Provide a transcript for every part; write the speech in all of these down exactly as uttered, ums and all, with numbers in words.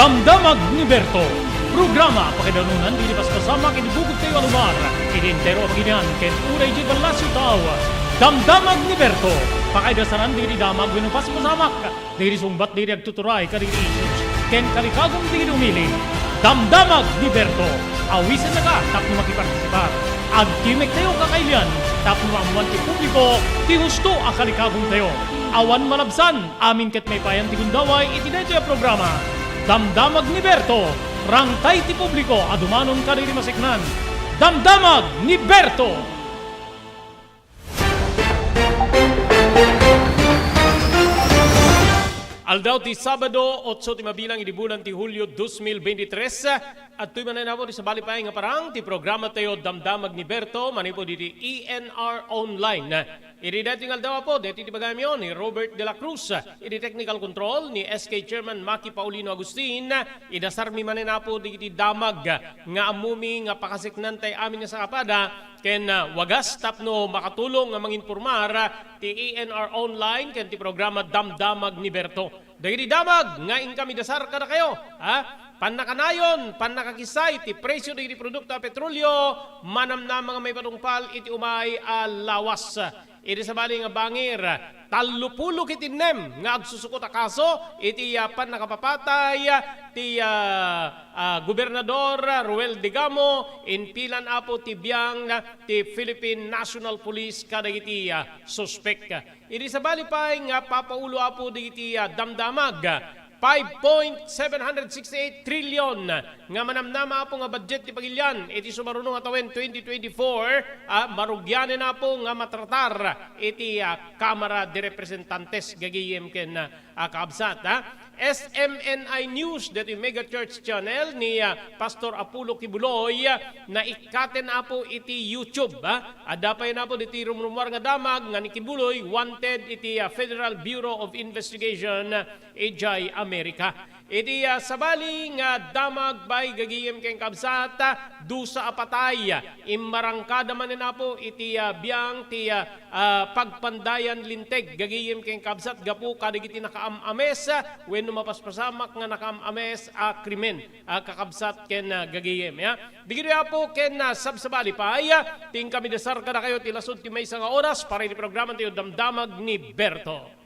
Damdamag ni Berto. Programa pakaidanunan didi paspasamak iti bugogtayo a lugar, iti entero a bagilian ken uray idiay ballasiw taaw. Damdamag ni Berto. Pakaidasanan didi damag wenno paspasamak, didi sungbat didi agtuturay kadagiti issues ken kalikagum didi umili. Damdamag ni Berto. Awisennaka tapno makipartisipar. Agtimmektayo kakailian tapno maammoan ti publiko ti husto a kalikagumtayo. Awan malabsan, amin ket maipayan ti gundaway iti daytoy a programa. Damdamag ni Berto. Rangtay ti publiko a dumanon kadagiti maseknan. Damdamag ni Berto! Aldaw ti Sabado, otso ti mabilang idi bulan ti Hulio dos mil veintitrés. Adtoy manen, apo, ti sabali pay nga parang ti programatayo, Damdamag ni Berto, manipud iti E N R Online. Iti daytoy nga aldaw, apo, daytoy ti bagayamyo ni Robert de la Cruz. Iti technical control ni S K Chairman Maki Paulino Agustin. Idasarmi manen, apo, dagiti damag nga ammomi nga pakaseknantay amin nga sakapada ken, ah, wagas tapno makatulong nga manginpormar, ah, ti E N R Online ken ti programa Damdamag ni Berto. Dagiti damag nga inkami dasar kadakayo, ha? Pannakanayon, pannakakissay ti presyo dagiti produkto a petrolio, manamnama nga maipatungpal iti umay a lawas. Iti sabali nga bangir, tallopulo ket innem nga agsusukot a kaso iti, ah, pannakapapatay ti, ah, ah, Gobernador Roel Degamo, impilan, apo, ti biang ti Philippine National Police kadagiti, ah, suspek. Iti sabali pay nga papaulo, apo, dagiti, ah, damdamag, five point seven hundred sixty-eight trillion nga manamnama, apo, nga budget ti pagilian iti sumaruno nga tawen twenty twenty-four, ah, marugianen, apo, nga matratar iti, ah, Kamara de Representantes, gagayem ken, ah, kakabsat, ah. S M N I News, daytoy Mega Church Channel ni, ah, Pastor Apollo Kibuloy, ah, naikkaten, apo, iti YouTube, ah. Adda pay, apo, ditoy rumrumuar nga damag nga ni Kibuloy wanted iti, ah, Federal Bureau of Investigation, ah, idiay Amerika. Iti, ah, sabali nga damag pay, gagayem ken kabsat, ah, dusa a patay. Immarangkada manen, apo, iti, ah, biang ti, ah, ah, pagpandayan linteg, gagayem ken kabsat, gapu kadagiti nakaam-ames, ah, wenno mapaspasamak nga nakaam-ames a krimen, ah, kakabsat ken, ah, gagayem, ya. Dagitoy, apo, ken, ah, sabsabali pay, ah, ti inkami dasar kadakayo ti lasud ti maysa nga oras para iti programatayo, Damdamag ni Berto.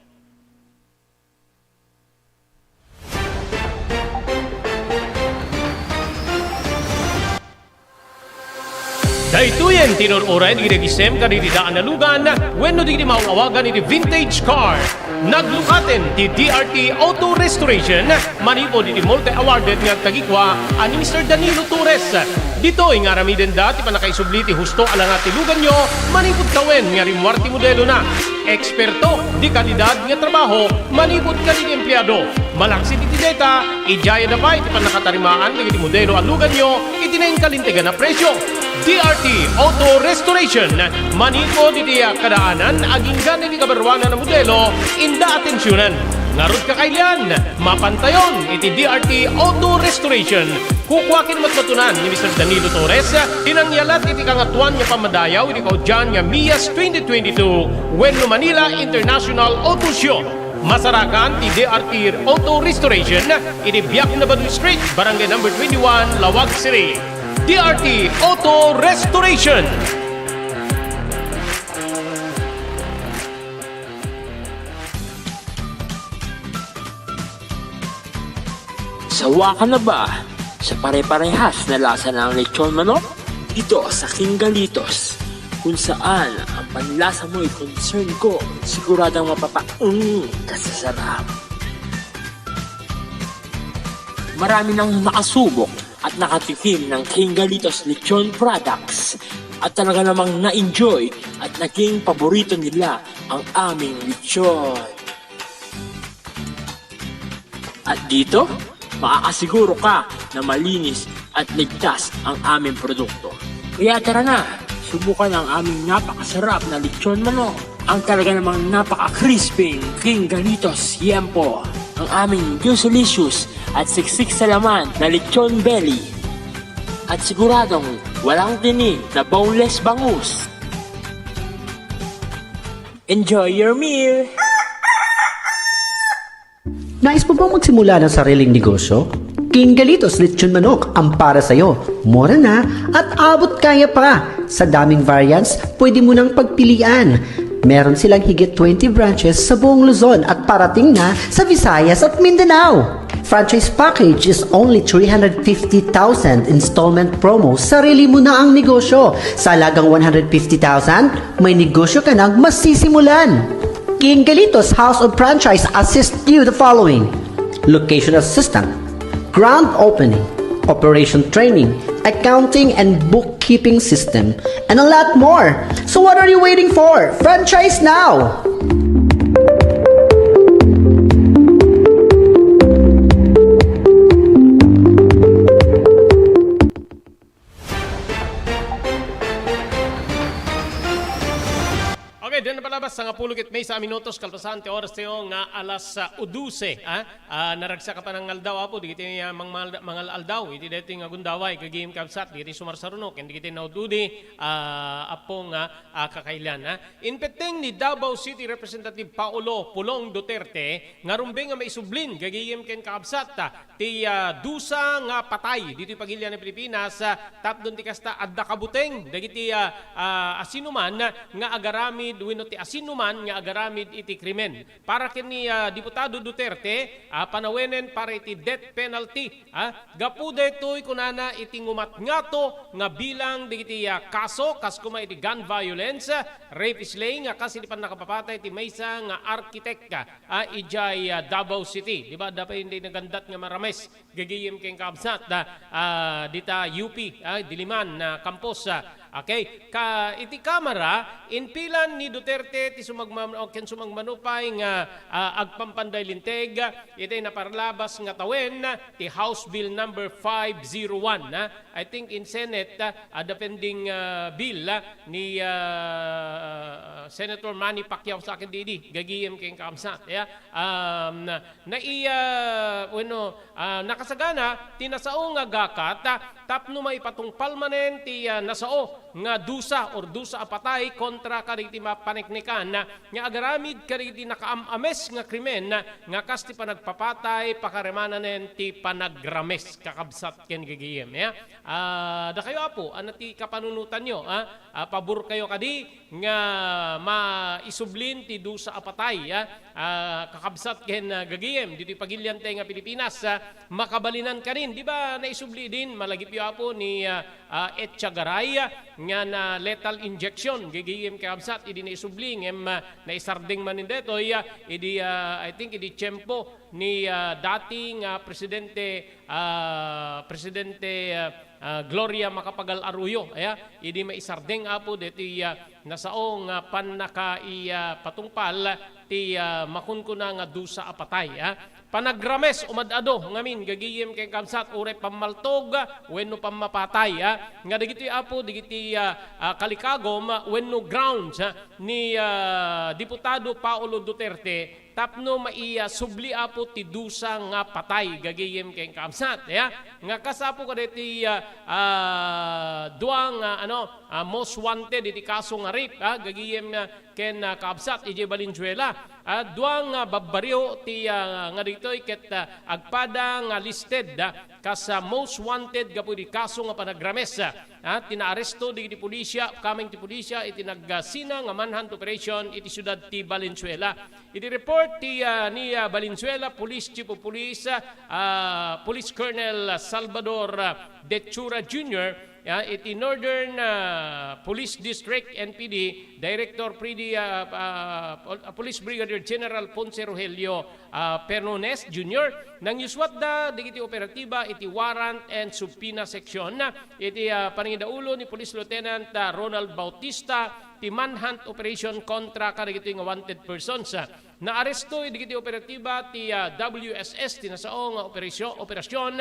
Daytoyen ti nur-uray dagiti agisem kadagiti daan a lugan wenno dagiti maaw-awagan iti vintage car. Naglukaten ti D R T Auto Restoration manipud iti multi-awarded nga agtagikua a ni Mister Danilo Torres. Ditoy nga aramidenda ti pannakaisubli ti husto a langat ti luganyo manipud tawen nga rimmuar ti modelona. Eksperto, de kalidad nga trabaho manipud kadagiti empleado. Malaksid iti dayta, idiay adda pay ti pannakatarimaan dagiti modelo a luganyo iti nainkalintegan a presio. D R T Auto Restoration, manipud iti kadaanan agingga iti kabaruanan a modelo, inda atensionen. Ngarud, kakailian, mapantayon iti D R T Auto Restoration. Kukua ken matmatunan ni Mister Danilo Torres ti nangyalat iti Kangatoan nga Pammadayaw iti kaudian nga MIAS twenty twenty-two wenno Manila International Auto Show. Masarakan ti D R T Auto Restoration iti Biak na Baduy Street, Barangay Number twenty-one, Laoag City. D R T Auto Restoration. Sawa ka na ba sa pare-parehas na lasa ng lechon manok? Dito sa King Galitos, kung saan ang panlasa mo'y concern ko, siguradong mapapaung ka sa sarap. Marami nang nakasubok at nakatikim ng King Galitos Lechon Products at talaga namang na-enjoy at naging paborito nila ang aming lechon. At dito, makakasiguro ka na malinis at ligtas ang aming produkto. Kaya tara na, subukan ang aming napakasarap na lechon manok. Ang talaga namang napaka-crispy King Galitos Yempo. Ang aming juicy-licious at siksik sa laman na lechon belly. At siguradong walang tinik na boneless bangus. Enjoy your meal! Nais mo bang magsimula ng sariling negosyo? King Galitos Lechon Manok ang para sa'yo. Mura na at abot kaya pa. Sa daming variants, pwede mo nang pagpilian. Meron silang higit twenty branches sa buong Luzon at parating na sa Visayas at Mindanao. Franchise package is only three hundred fifty thousand, installment promo, sarili mo na ang negosyo. Sa halagang one hundred fifty thousand, may negosyo ka nang masisimulan. King Galitos House of Franchise assist you the following: location assistant, grand opening, operation training, accounting and bookkeeping system, and a lot more. So what are you waiting for? Franchise now! Okay, diyan na palabas, sangapulo ket maysa a minutos kalpasan ti oras tayo nga alas, ah, dose, ah. Ah, naragsak a panangaldaw, Apo, dagiti, ah, mangmal-, mangal-aldaw, iti daytoy nga gundaway, gagayem kabsat, dagiti sumarsarunok, ken dagiti naud-udi, ah, Apo nga, ah, kakailian, ah. Impetteng ni Davao City Representative Paolo Pulong Duterte, nga rumbeng nga maisublin, gagayem ken kabsat, ah, ti, ah, dusa nga patay ditoy pagilian a Pilipinas, ah, tapno ti kasta adda kabuteng dagiti, ah, ah, asinoman nga agaramid wenno ti asinoman nga agaramid iti krimen. Para ken ni, ah, Diputado Duterte, ah, panawenen para iti death penalty, ah, gapu daytoy kunana iti ngumatngato nga bilang dagiti, ah, kaso kas koma iti gun violence, ah, rape slaying, nga kas iti pannakapapatay ti maysa nga arkitekta, ah, idiay, ah, Davao City. Di ba, adda pay indi nagandat nga marames, gagayem ken kabsat, ah, ah, dita U P, ah, Diliman, ah, campus, ah, okay. Ka, iti Kamara, inpilan ni Duterte ti sumagmam-, o ken sumagmamano pay nga, ah, agpampanday linteg, iti naparlabas nga tawen ti House Bill number five zero one, ah. I think in Senate, ah, adda pending, ah, bill, ah, ni, ah, Senator Manny Pacquiao sa akin didi, gagayem ken kabsat, ya. Um, naiya, wenno, ah, nakasagana ti nasao nga gakat, ah, tapno maipatungpal manen ti, ah, nasao nga dusa or dusa a patay kontra kadagiti mapaneknekan, ah, nga agaramid kadagiti nakaam-ames nga krimen, ah, nga kas ti panagpapatay, pakaremananen ti panagrames, kakabsat ken gagayem, ya. Ah, dakayo, Apo, ano ti kapanunotanyo, ah? Ah, pabor kayo kadi nga maisublin ti dusa a patay, ah? Ah, kakabsat ken, ah, gagayem, ditoy pagilian tayo nga Pilipinas, ah, makabalinan kanin. Di ba naisubli din, malagipyo, Apo, ni, ah, ah, Etcha Garay, ah, nga na lethal injection, gagayem, kakabsat, idi naisubli, ngem, ah, naisardeng manen detoy, ah, idi, ah, I think, idi tiyempo ni, ah, dati nga presidente, ah, Presidente, ah, ah, Gloria Macapagal Arroyo, aya, idi maisardeng, Apo, deti, ah, nasao nga pannaka-, i-, ah, patungpal ti, ah, makunkuna nga dusa a patay, ah. Panagrames umad-ado ngamin gagayem ken kabsat, uray pammaltog, ah, wenno pammapatay, ah, nga dagitoy, Apo, dagiti, ah, ah, kalikagom, ah, wenno grounds, ah, ni, ah, Diputado Paolo Duterte tapno maisubli, Apo, ti dusa nga patay gagayem ken kabsat, ya. Nga kas, Apo, kadaytoy, ah, ah, dua nga, ano, ah, most wanted iti kaso nga rape, ah, gagayem, ah, ken, ah, kabsat idiay Valenzuela. Ah, dua nga babbarrio ti, ah, nga ditoy ket, ah, agpada nga listed, ah, kas, ah, most wanted gapu iti kaso nga panagrames, ah, ah, ti naaresto dagiti pulisia, upcoming ti pulisia iti nagsina nga manhunt operation iti siudad ti Valenzuela. Iti report ti, ah, ni, ah, Valenzuela Police Chief of Police, ah, Police Colonel Salvador, ah, Dechura Junior, ah, iti Northern, ah, Police District, N P D, Director P D, ah, ah, Pol-, ah, Police Brigadier General Ponce Rogelio, ah, Pernones Junior, nangyuswatda dagiti operatiba iti warrant and subpoena section, ah, iti, ah, panangidaulo ni Police Lieutenant, ah, Ronald Bautista, ti manhunt operation kontra kadagitoy nga wanted persons. Naaresto dagiti operatiba ti, ah, W S S ti nasao nga operasyo-, operasyon,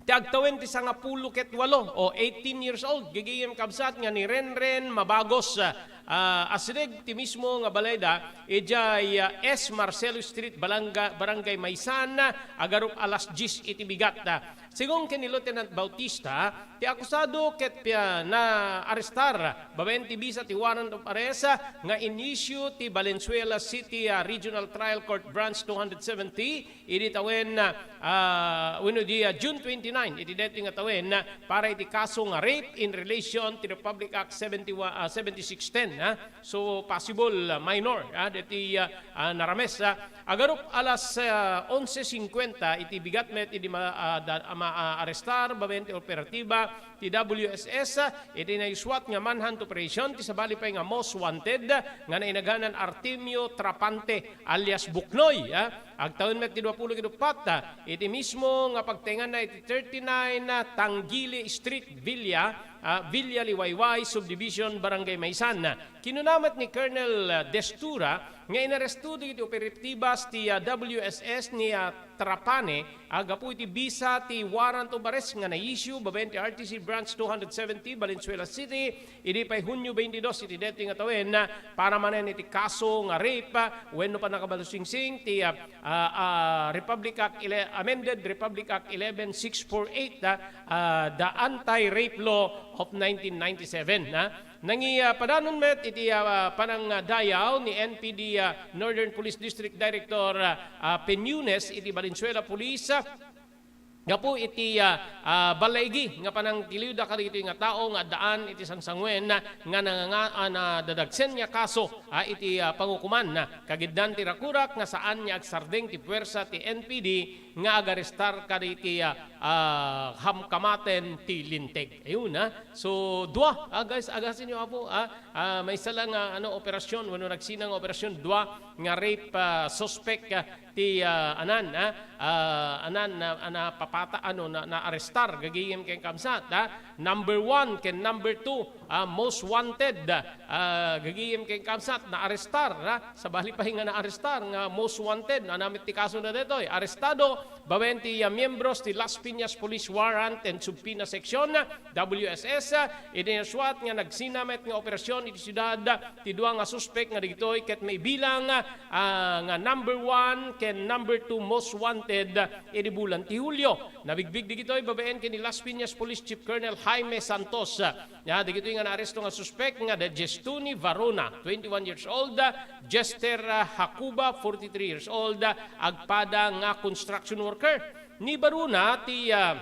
ti agtawen ti sangapulo ket walo o eighteen years old, gagayem kabsat, nga ni Renren Mabagos, ah, asideg ti mismo nga balayda idiay, ah, S Marcelo Street, Balanga-, Barangay Maisan, agarup alas dies iti bigat. Sigun ken ni Lieutenant Bautista, ti akusado ket pia-, naarestar babaen ti bisa ti warrant of arrest nga in-issue ti Valenzuela City, ah, Regional Trial Court Branch two hundred seventy, idi tawen, ah, wenno di, ah, June twenty-nine, iti daytoy nga tawen, ah, para iti kaso nga rape in relation to Republic Act seventy-one, ah, seventy-six ten, ah. So, possible, ah, minor, ah, deti, ah, ah, narames, ah. Agarup alas, ah, onse cincuenta iti bigat met idi ma-, ah, da-, ma-, ah, arestar babaen ti operatiba ti W S S, ah, iti naisuat nga manhunt operation ti sabali pay nga most wanted, ah, nga nainaganan Artemio Trapante alias Buknoy, ah. Agtawen met ti dua pulo ket uppat, ah, iti mismo nga pagtaenganna iti thirty-nine, ah, Tangili Street, Villa, ah, Villa Liwayway Subdivision, Barangay Maisan. Kinuna met ni Colonel, ah, Destura nga inaresto dagiti operatibas ti, ah, W S S ni, ah, Trapane, ah, gapu iti bisa ti warrant of arrest nga na-issue babaen ti R T C Branch two hundred seventy, Valenzuela City, idi pay Hunyo twenty-dos iti daytoy nga tawen, ah, para manen iti kaso nga rape, ah, wenno pannakabalusingsing ti, ah, ah, ah, Republic Act ele-, amended Republic Act eleven six four eight, ah, ah, the Anti-Rape Law of nineteen ninety-seven, ah. Nangi-, ah, padanon met iti, ah, panangdayaw ni N P D, ah, Northern Police District Director, ah, ah, Peñunes iti Valenzuela Police, ah, gapu iti, ah, ah, balaigi nga panangtiliwda kadagitoy nga tao nga addaan iti sangsangoen, ah, nga nanganga-, ah, nadadagsen nga kaso, ah, iti, ah, pangukoman, ah. Kagiddan ti rakurak nga saan nga agsardeng ti puwersa ti N P D nga agarestar kadagiti, ah, ah, hamkamaten ti linteg. Ayun, ah. So, dua, ah, guys, agasin niyo, Apo, ah, ah, maysa lang nga, ano, operasyon, wenno nagsina nga operasyon, dua nga rape, ah, suspect, ah, ti, ah, anan, ah, ah, anan na, ah, napapata-, ano, na, naarestar, gagayem ken kabsat, ah. Number one ken number two, ah, most wanted, ah, gagayem ken kabsat, naarestar, ah. Sabali pay nga naarestar nga most wanted, ania met ti kasona daytoy? Arestado babaen ti, ah, miyembros ti Las Piñas Police Warrant and Subpoena Section, W S S, ah, idi naisuat nga nagsina met nga operasyon iti siudad, ah, ti dua nga suspek nga dagitoy ket maibilang, ah, nga number one ken number two most wanted, ah, idi bulan ti Hulio. Nabigbig dagitoy babaen ken ni Las Piñas Police Chief Colonel Jaime Santos, ah, Ya, dagitoy nga naaresto nga suspek nga da Jestoni Varona, twenty-one years old, Jester, ah, Hakuba, forty-three years old, agpada nga construction worker. Ni Varona ti, ah,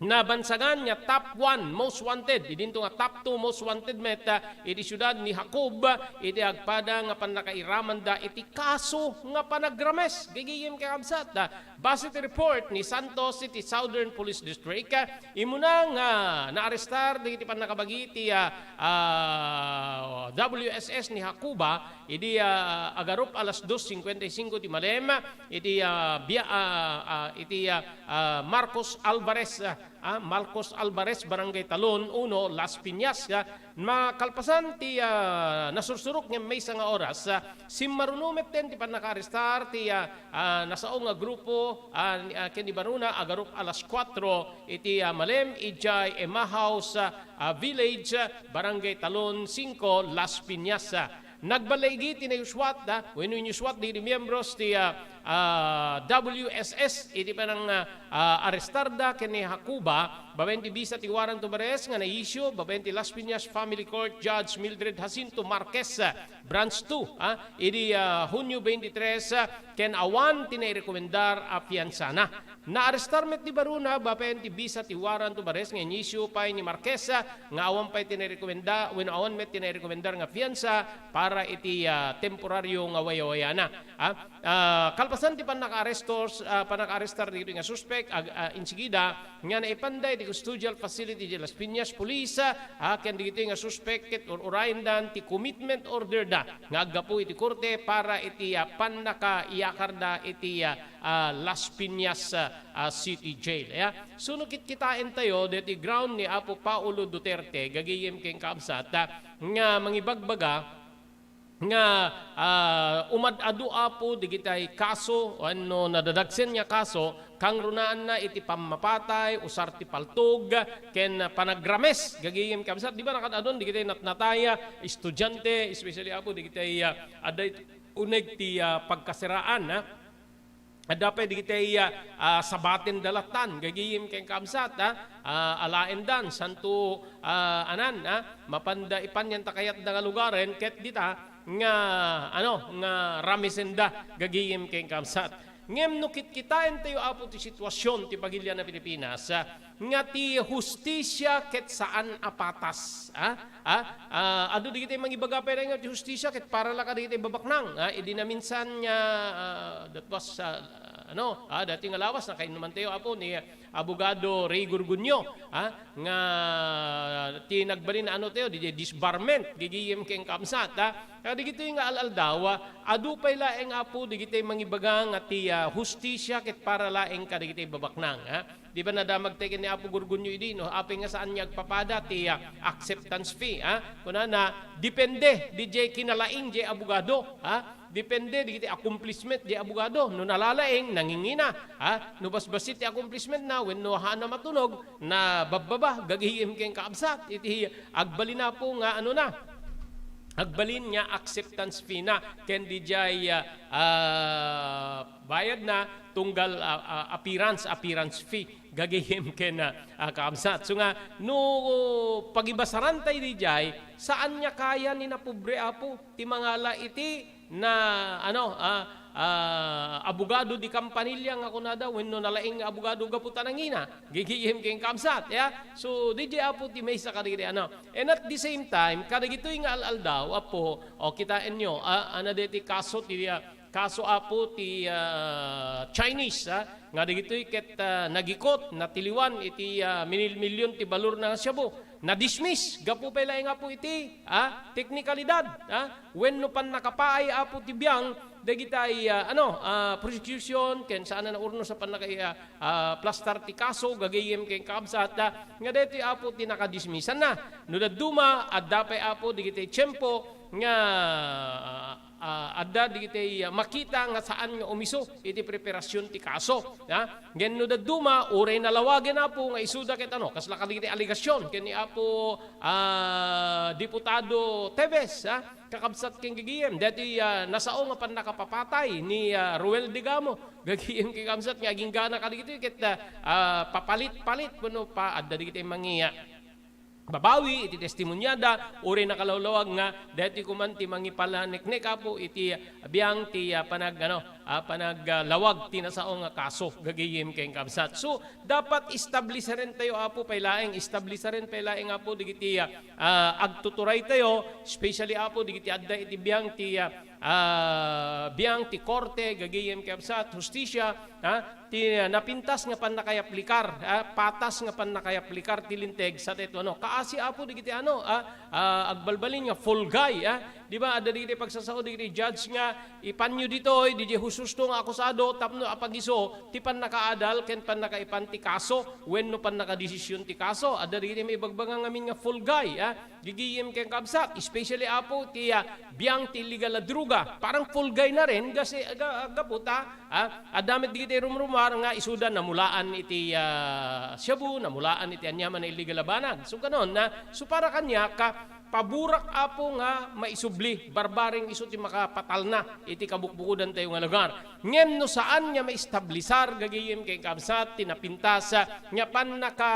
nabansagan nga top one most wanted, idinto nga top two most wanted met, ah, iti siudad ni Jacob, iti agpada nga pannakairamanda iti kaso nga panagrames. Gagayem kakabsat, ah, Base ti report ni Santos iti Southern Police District, ah, imuna nga naarestar dagiti pannakabagi ti, ah, ah, W S S ni Hakuba idi, ah, agarup alas dos cincuenta y cinco ti malem iti, ah, bia-, ah, ah, iti, ah, ah, Marcos Alvarez, ah, ah, Marcos Alvarez, Barangay Talon uno, Las Piñas, ah, Makalpasan ti, ah, nasursurok nga maysa nga oras, ah, simmaruno metten ti pannakaarestar ti, ah, ah, nasao nga grupo, ah, ni, ah, ken ni Varona agarup alas kuatro iti, ah, malem idiay Emmaus, ah, ah, Village, ah, Barangay Talon singko, Las Piñas. Nagbalaigi ti naiusuat, ah, wenno inyusuat dagiti miyembros ti, ah, ah, W S S iti panang, ah, ah, arestarda ken ni Hakuba babaen ti bisa ti warrant of arrest nga na-issue babaen ti Las Piñas Family Court Judge Mildred Jacinto Marquez, ah, Branch two, ah, idi, ah, Hunyo twenty-three, ah, ken awan ti nairekomendar a piansana. Naarestar met ni Varona babaen ti bisa ti warrant of arrest nga in-issue pay ni Marquez, ah, nga awan pay ti nairekomenda, wenno awan met ti nairekomendar nga piansa para iti, ah, temporario nga wayawayana. Ah, ah, kalpasan ti pannakaarestos, ah, pannakaarestar dagitoy nga suspek, ag-, ah, insigida nga naipanda iti custodial facility ti Las Piñas Police, ah, ken dagitoy nga suspek ket ur-urayendan ti commitment order da nga aggapu iti korte para iti, ah, pannakaiyakarda iti, ah, ah, Las Piñas, ah, ah, City Jail. Ya. So, no kitkitaentayo deti ground ni Apo Paolo Duterte, gagayem ken kaabsat, ah, nga mangibagbaga, nga, ah, umad-adu, Apo, digitay kaso wenno nadadagsen nga kaso, kangrunaanna iti pammapatay, usar ti paltog, ken panagrames. Gagayem kabsat, di ba, nakad-adun digitay natnatay, ah, estudiante, especially, Apo, digitay, ah, adda it-, uneg ti, ah, pagkasiraan, ah. Adda pay dagiti, ah, ah, sabaten dalatan, gagayem ken kabsat, ah, ah, alaendan, santo, ah, anan, ah, mapanda ipan yan ta kayatda nga lugaren, ket dita nga, ano, nga ramesenda, gagayem ken kabsat. Ngem no kitkitaentayo, Apo, ti situasion ti pagilian a Pilipinas, ah, nga ti hustisia ket saan a patas, ah, ah, ah, adu dagiti mangibaga pay nga ti hustisia ket para la kadagiti babaknang, ah, idi naminsan nga, ah, that was, ah, ano, ah, dati nga lawas, nakainnumantayo, Apo, ni Abogado Ray Gorgonio, ah, nga ti nagbalin, ano tayo, di, disbarment, gigiyem ken kabsat, ah. Kadagitoy nga al-aldaw, ah, adu pay laeng, Apo, dagiti mangibaga nga ti, ah, hustisia ket para laeng kadagiti babaknang, ah. Di ba nadamag tayo ken ni Apo Gorgonio idi, no? Apay nga saan nga agpapada ti, ah, acceptance fee, ah? Kunana, depende di jay kinalaing jay abogado, ah? Depende di ti accomplishment jay abogado. No nalalaing, nangingina, ah? No basbasi ti accomplishment na, wenno haanna matunog, nababbaba, gagayem ken kabsat. Iti agbalin, Apo, nga ano na, agbalin nga acceptance fee na, ken di jay, ah, ah, bayad na, tunggal, ah, ah, appearance, appearance fee, gagayem ken, ah, ah, kaabsat. So nga, no pagibasaran tayo di jay, saan nga kaya ni napobre, Apo, ti mangala iti na, ano, ah, ah, abogado di kampanilya nga kunada, wenno nalaing nga abogado gapu ta nangina, gigiyem ken kaabsat, ya? So, di jay, Apo, ti maysa kadagiti, ano. And at the same time, kadagitoy nga al-aldaw, Apo, o, kitaenyo, ah, ana deti kaso ti, ah, kaso, Apo, ti, ah, Chinese, ah, nga dagitoy ket, ah, nagikot, natiliwan iti, ah, minil-milyon ti balor na nga shabu. Nadismiss, gapu pay laeng, Apo, iti, ah, teknikalidad, ah, wenno pannakapaay, Apo, ti biang dagitay, ah, ano, ah, prosecution, ken saan a naurnos a pannaka-, ah, ah, plastar ti kaso, gagayem ken kaabsat, ah, nga daytoy, Apo, ti nakadismissanna. No dadduma, adda pay, Apo, dagiti tiempo nga, ah, ah, adda dagiti, ah, makita nga saan nga umiso iti preparasion ti kaso, ha? Ngem no dadduma, uray nalawagen, Apo, nga isuda ket ano, kasla kadagiti alegasion ken ni Apo, ah, Diputado Teves, ha? Kakabsat ken gigiyem, daytoy, ah, nasao nga pannakapapatay ni, ah, Roel Degamo, gagiyem ken kabsat nga aginggana kadagitoy ket, ah, ah, papalit-palit wenno pa adda dagiti mangiya babawi iti testimoniada, uray nakalawlawag nga daytoy koman ti mangipalaneknek, Apo, iti biang ti, ah, panag-, ano, ah, panag-, ah, lawag ti nasao nga kaso, gagayem ken kabsat. So, dapat establisaren tayo, Apo, pay laeng, establisaren pay laeng, Apo, dagiti, ah, ah, agtuturay tayo, especially, Apo, dagiti adda iti biang ti, ah, ah, biang ti korte, gagayem ken kabsat, hustisia, ha? Ti, ah, napintas nga pannakayaplikar, ah, patas nga pannakayaplikar ti linteg sa teto, ano. Kaasi, Apo, dagiti, ano, ah, ah, agbalbalin nga fall guy, ah. Di ba, adda dagiti pagsasao dagiti judge nga ipanyo ditoy, di, di husto nga akusado tapno apagiso ti pannakaadal ken pannakaipan ti kaso wenno pannakadesision ti kaso. Adda dagiti maibagbaga ngamin nga fall guy, ah. Gigiyem ken kabsat, especially, Apo, ti, ah, biang ti illegal a droga. Parang fall guy na rin, kasi, ga-, gapu ta, ah, adda met dagiti rumrumar nga isuda namulaan iti, ah, shabu, namulaan iti aniaman a illegal a banag. So, kanon, ah, so para kaniak, ah, paburak, Apo, nga maisubli, barbareng isu ti makapatalna iti kabukbukodan tayo nga lugar. Ngem no saan nga maestablisar, gagayem ken kabsat, ti napintas, ah, nga pannaka,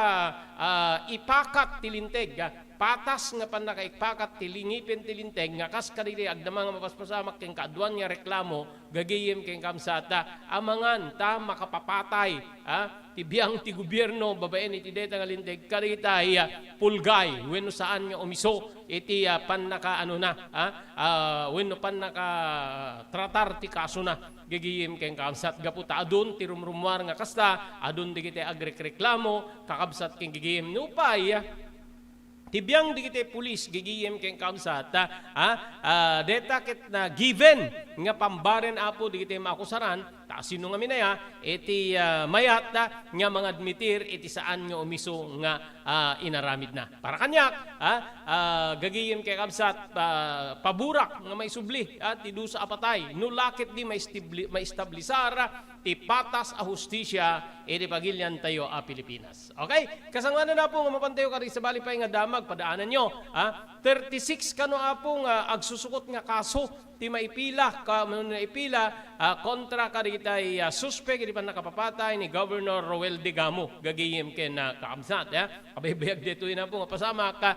ah, ipakat ti linteg, ah, patas nga pannakaipakat ti lingipen ti linteg nga kas kadagiti agdama nga mapaspasamak ken kaaduan nga reklamo, gagayem ken kabsat, ah, amangan ta makapapatay, ah, ti biang ti gobierno babaen iti dayta nga linteg kadagitay, ah, fall guy wenno saan nga umiso iti, ah, pannakaanona, ah, ah, wenno pannakatratar ti kasona, gagayem ken kabsat, gapu ta adun ti rumrummuar nga kasta, adun dagiti agrekreklamo, kakabsat ken gagayem. Nupay, ah, ti biang dagiti pulis, gigiyem ken kabsat, ah, ah, deta ket na given nga pambaren, Apo, dagiti maakusaran, ta sino ngamin aya iti, ah, mayat, ah, nga mangadmitir iti saan nga umiso nga, ah, inaramidna. Para kaniak, ah, ah, gagiyem ken kabsat, ah, paburak nga maisubli, ah, ti dusa a patay, no la ketdi maistibli-, maestablisar ti patas a hustisia iti pagiliantayo a Pilipinas. Okay? Kasangoanan, Apo, nga mapantayo kadi sabali pay nga damag, padaananyo, ha? Thirty-six kano, Apo, nga agsusukot nga kaso ti maipila, ka, maipila, ah, kontra kadagiti, ah, suspek iti pannakapapatay ni Governor Roel Degamo, gagayem ken, ah, kakabsat, ah. Kabaybayag daytoy na po nga pasamak, ah,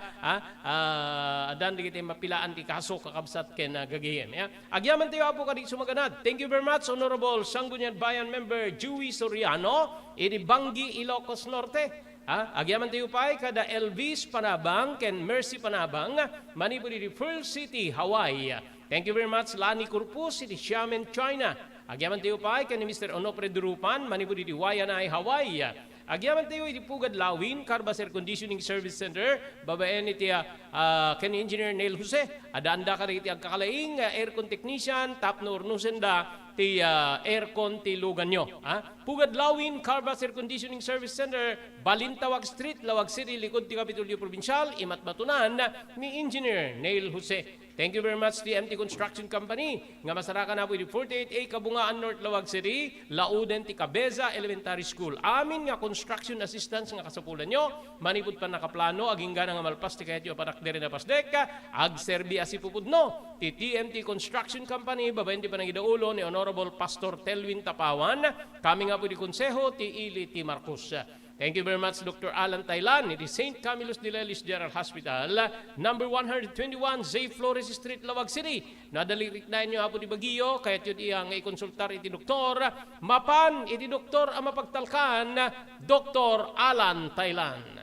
ah, adan dagiti mapilaan ti kaso, kakabsat ken, ah, gagayem, ah. Agyamantayo, Apo, kadi sumaganad. Thank you very much, Honorable Sangguniang Bayan Member Joey Soriano, iti Bangui, Ilocos Norte. Ha? Agyamantayo pay kada Elvis Panabang ken Mercy Panabang, manipud iti Pearl City, Hawaii. Thank you very much, Lani Corpus, iti Xiamen, China. Agyamantayo pay ken ni Mister Onofre Durupan, manipud iti Waianae, Hawaii. Agyamantayo iti Pugad Lawin, Carbas Air Conditioning Service Center, babaen iti, ah, ah, ken Engineer Neil Jose. Addaanda kadagiti agkakalaing, ah, aircon technician tapno urnosenda ti, ah, aircon ti luganyo, ah. Pugad Lawin, Carbas Air Conditioning Service Center, Balintawak Street, Laoag City, likod ti Kapitolyo Probinsial, imatmatunan ni Engineer Neil Jose. Thank you very much, T M T Construction Company, nga masarakan apo iti forty-eight A Kabungaan North, Laoag City, lauden ti Cabeza Elementary School. Amin nga construction assistance nga kasapulanyo, manipud pannakaplano, agingga nga malpas ti kayatyo a panakderen a pasdek, agserbi a sipupudno ti T M T Construction Company, babaen ti panangidaulo ni Honorable Pastor Telwin Tapawan, kami nga apo iti Konseho ti Ili ti Marcos. Thank you very much, Doctor Alan Tailan, iti Saint Camillus de Lelis General Hospital, number one hundred twenty-one, J Flores Street, Laoag City. No adda riknaan nyo apo ti bagyo, kayatyo diay nga ikonsultar iti doktor. Mapan iti doktor a mapagtalkan, Doktor Alan Tailan.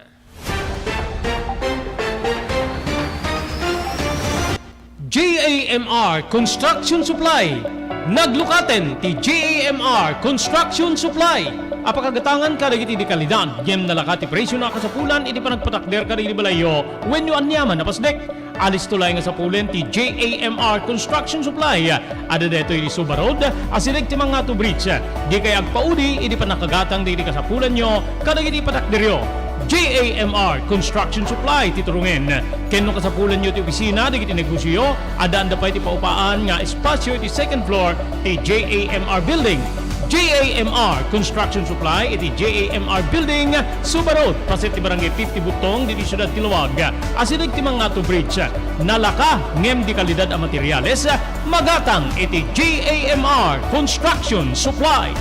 J A M R Construction Supply. Naglukaten ti J A M R Construction Supply a pakagatangan kadagiti dekalidad ngem nalaka ti presio a kasapulan iti panagpatakder kadagiti balayyo wenno aniaman a pasdek. Alisto laeng a sapulen ti J A M R Construction Supply. Adda daytoy iti Suba Road, asideg ti Mangatu Bridge. Dikay agpaudi iti pannakagatang dagiti kasapulanyo kadagiti patakderyo. J A M R Construction Supply ti turungen. Ken no kasapulanyo ti opisina dagiti negosioyo, addaanda pay ti paupaan nga espasio iti second floor ti J A M R Building. J A M R Construction Supply iti J A M R Building, Suba Road, paset ti Barangay fifty Butong, ditoy siudad ti Laoag. Asideg ti Mangatu Bridge. Nalaka ngem dekalidad a materiales, magatang iti J A M R Construction Supply.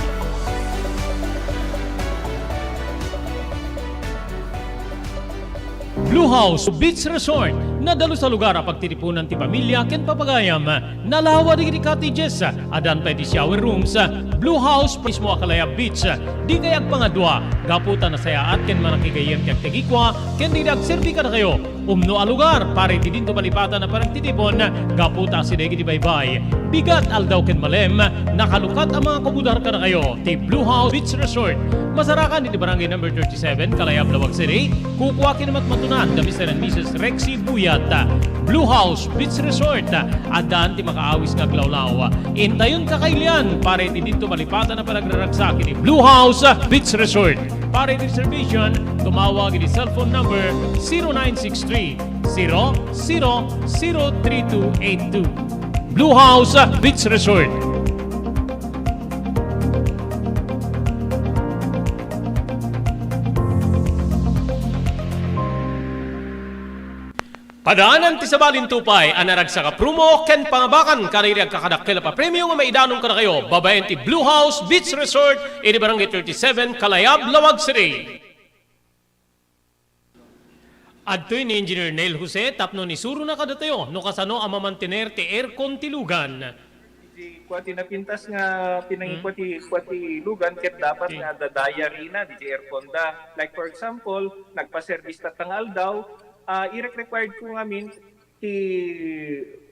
Blue House Beach Resort, nadalus a lugar a pagtitipunan ti pamilya ken papagayam. Nalawa dagiti cottages, addan pay ti shower rooms. Blue House mismo a Kalayab Beach. Dikay agpangadua, gapu ta nasayaat ken manakigayyem ti agtagikua ken dagiti agserbi kadakayo. Umno a lugar para iti dinto malipatan a panagtitipon, gapu ta asideg iti baybay. Bigat, aldaw ken malem, nakalukat a mangakubudar kadakayo ti Blue House Beach Resort. Masarakan iti Barangay Number thirty-seven, Kalayab, Laoag City. Kukua ken matmatunan da Mister and Missus Rexy Buyat. Blue House Beach Resort, addan ti makaawis nga aglawlaw. Intayon kakailian para iti dinto malipatan a panagraragsak iti Blue House Beach Resort. Para iti reservation, tumawag iti cellphone number zero nine six three, zero zero zero three two eight two. Blue House Beach Resort. Padaanan ti sabali ti upay a naragsak a promo ken pangabakan kadagiti agkakadakkel a papremio nga maidanon kadakayo babaen ti Blue House Beach Resort iti Barangay thirty-seven, Kalayab, Laoag City. Adtoy ni Engineer Neil Jose tapno isurona kadatayo no kasano a mamantener ti aircon ti lugan. Di kua ti napintas nga pinangikua ti, kua ti lugan ket dapat nga adda diary na, di aircon da. Like, for example, nagpa-service tatta nga aldaw, ah, irek-required ko ngamin ti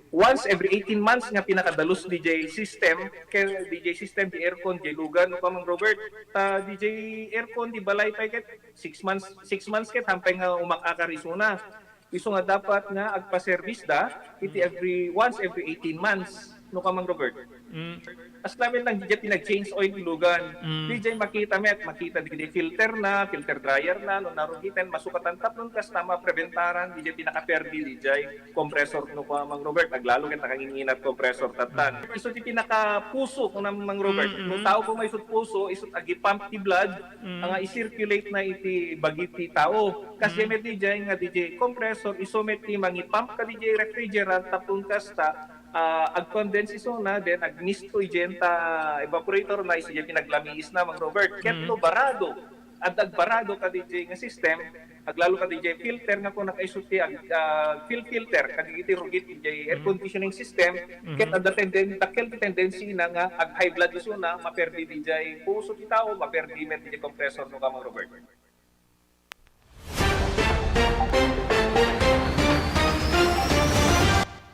once every eighteen months nga pinakadalus D J system, kay D J system, di aircon, di lugan, no, Kamang Robert, ta D J aircon, di balay pay ket six months, six months ket hampay nga umak-akar isuna. Isu nga dapat nga agpa-service da iti every, once every eighteen months, no, Kamang Robert? Mm. As namin lang, di pinag-change oil ti lugan. Mm. Di makita met, makita di filter na, filter dryer na, no, narugiten, masukatan tapno kasta mapreventaran, di pinakaperdi, di compressor, no, Kamang Robert, aglalo ket nakanginginat compressor tatan. Mm. Isu ti pinakapuso, no, Mang Robert. Mm, mm. No tao ko may isut puso, isut agi-pump ti blood, Mm. nga i-circulate na iti bagi ti tao. Kas Mm. met di nga di compressor, isu met ti mangi-pump ka di refrigerant, tapno kasta, ah, agcondense isuna, then agmisto idiay ta evaporator na, isu diay pinaglamiisna, Mang Robert. Ket Mm. no barado, adda agbarado kadijay nga system, aglalo kadijay filter nga kung nakaiso ti ag-, ah, fuel filter, kadijay rugit idiay air Mm. conditioning system, Mhm. ket adda tenden-, dakkel ti tendency na nga ag-high blood isuna, maperdi dijay puso ti tao, maperdi met dijay compressor no ka, Mang Robert.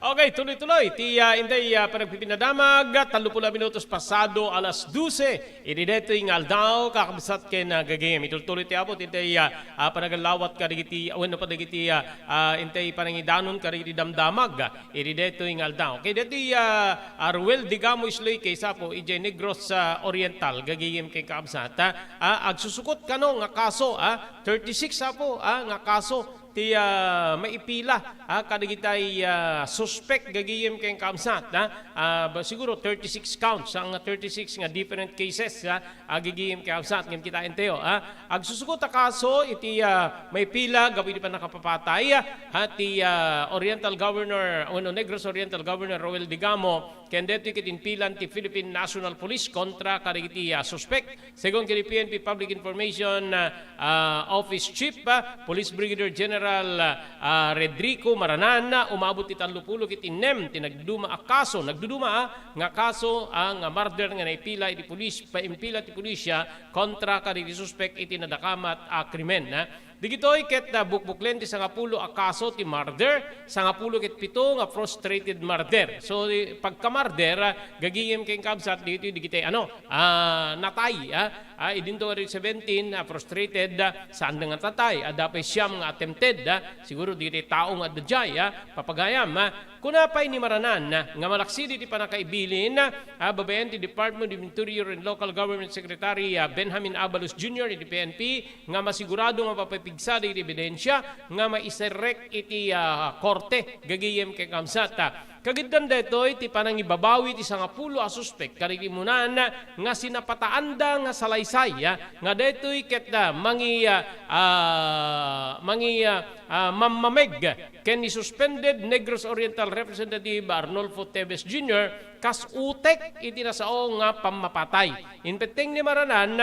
Okay, tuloy-tuloy ti, ah, intay, ah, panagpipinadamag, tallo pulo minutos pasado alas dose. Idi daytoy nga aldaw, kakabsat ken, ah, gagayem. Itultuloy ti Apo, ti intay, ah, ah, panagallawat kadagiti, wenno pa dagiti, ah, ah, intay panangidanon kadagiti damdamag. Idi daytoy nga aldaw. Okay, daytoy, ah, ah, Ruel Digamo Isloy Quezon Apo, idiay Negros, ah, Oriental, gagayem ken kakabsat, ah. Ah, agsusukot kano nga kaso, ah, thirty-six Apo, ah, nga kaso ti, ah, maipila, ah, kadagitay, ah, suspek gagayem ken kakabsat, ah. Ah, ba, siguro thirty-six counts, ang thirty-six nga different cases, ah, ah, gagayem ken kakabsat, ngem kitaentayo, ah. Agsusukot a kaso iti, ah, maipila gapu iti pannakapapatay, ah, ti, ah, Oriental Governor, wenno Negros Oriental Governor Roel Digamo, ken daytoy ket impilan ti Philippine National Police kontra kadagiti, ah, suspek. Segun ken ni P N P Public Information, ah, ah, Office Chief, ah, Police Brigadier General, ah, ah, Redrico Maranan, ah, umabot ti tallo pulo ket innem ti nagduma a kaso, nagduduma, ah, nga kaso, ah, nga murder nga naipila iti pulis, paimpila ti pulisya kontra kadagiti suspek iti nadakamat a krimen, ah. Digitoy ket, ah, bukbuklen ti sangapulo a kaso ti murder, sangapulo ket pito nga frustrated murder. So, di, pagka-murder, ah, gagayem ken kakabsat, digitoy, digitoy, ano, ah, natay, ah, ah, idinto nga seventeen, ah, frustrated, ah, saan nga natay, adda pay siam nga attempted, ah, siguro digitoy tao nga adda diay, ah, papagayam, ah. Kuna pay ni Maranan, ah, nga malaksi diti pannakaibilin, ah, babaen ti Department of Interior and Local Government Secretary, ah, Benjamin Abalos Junior iti P N P, nga masigurado nga mapapigsa dagiti ebidensya nga maiserrek iti, ah, korte, gagayem ken kakabsat. Kagiddan daytoy ti panangibabawi ti sangapulo a suspek kadagiti immunan nga sinapataanda nga salaysay, ah, nga daytoy ket, ah, mangi-, ah, ah, mangi-, ah, ah, mammameg ken ni suspended Negros Oriental Representative Arnolfo Teves Junior kas utek iti nasao nga pammapatay. Impetteng ni Maranan,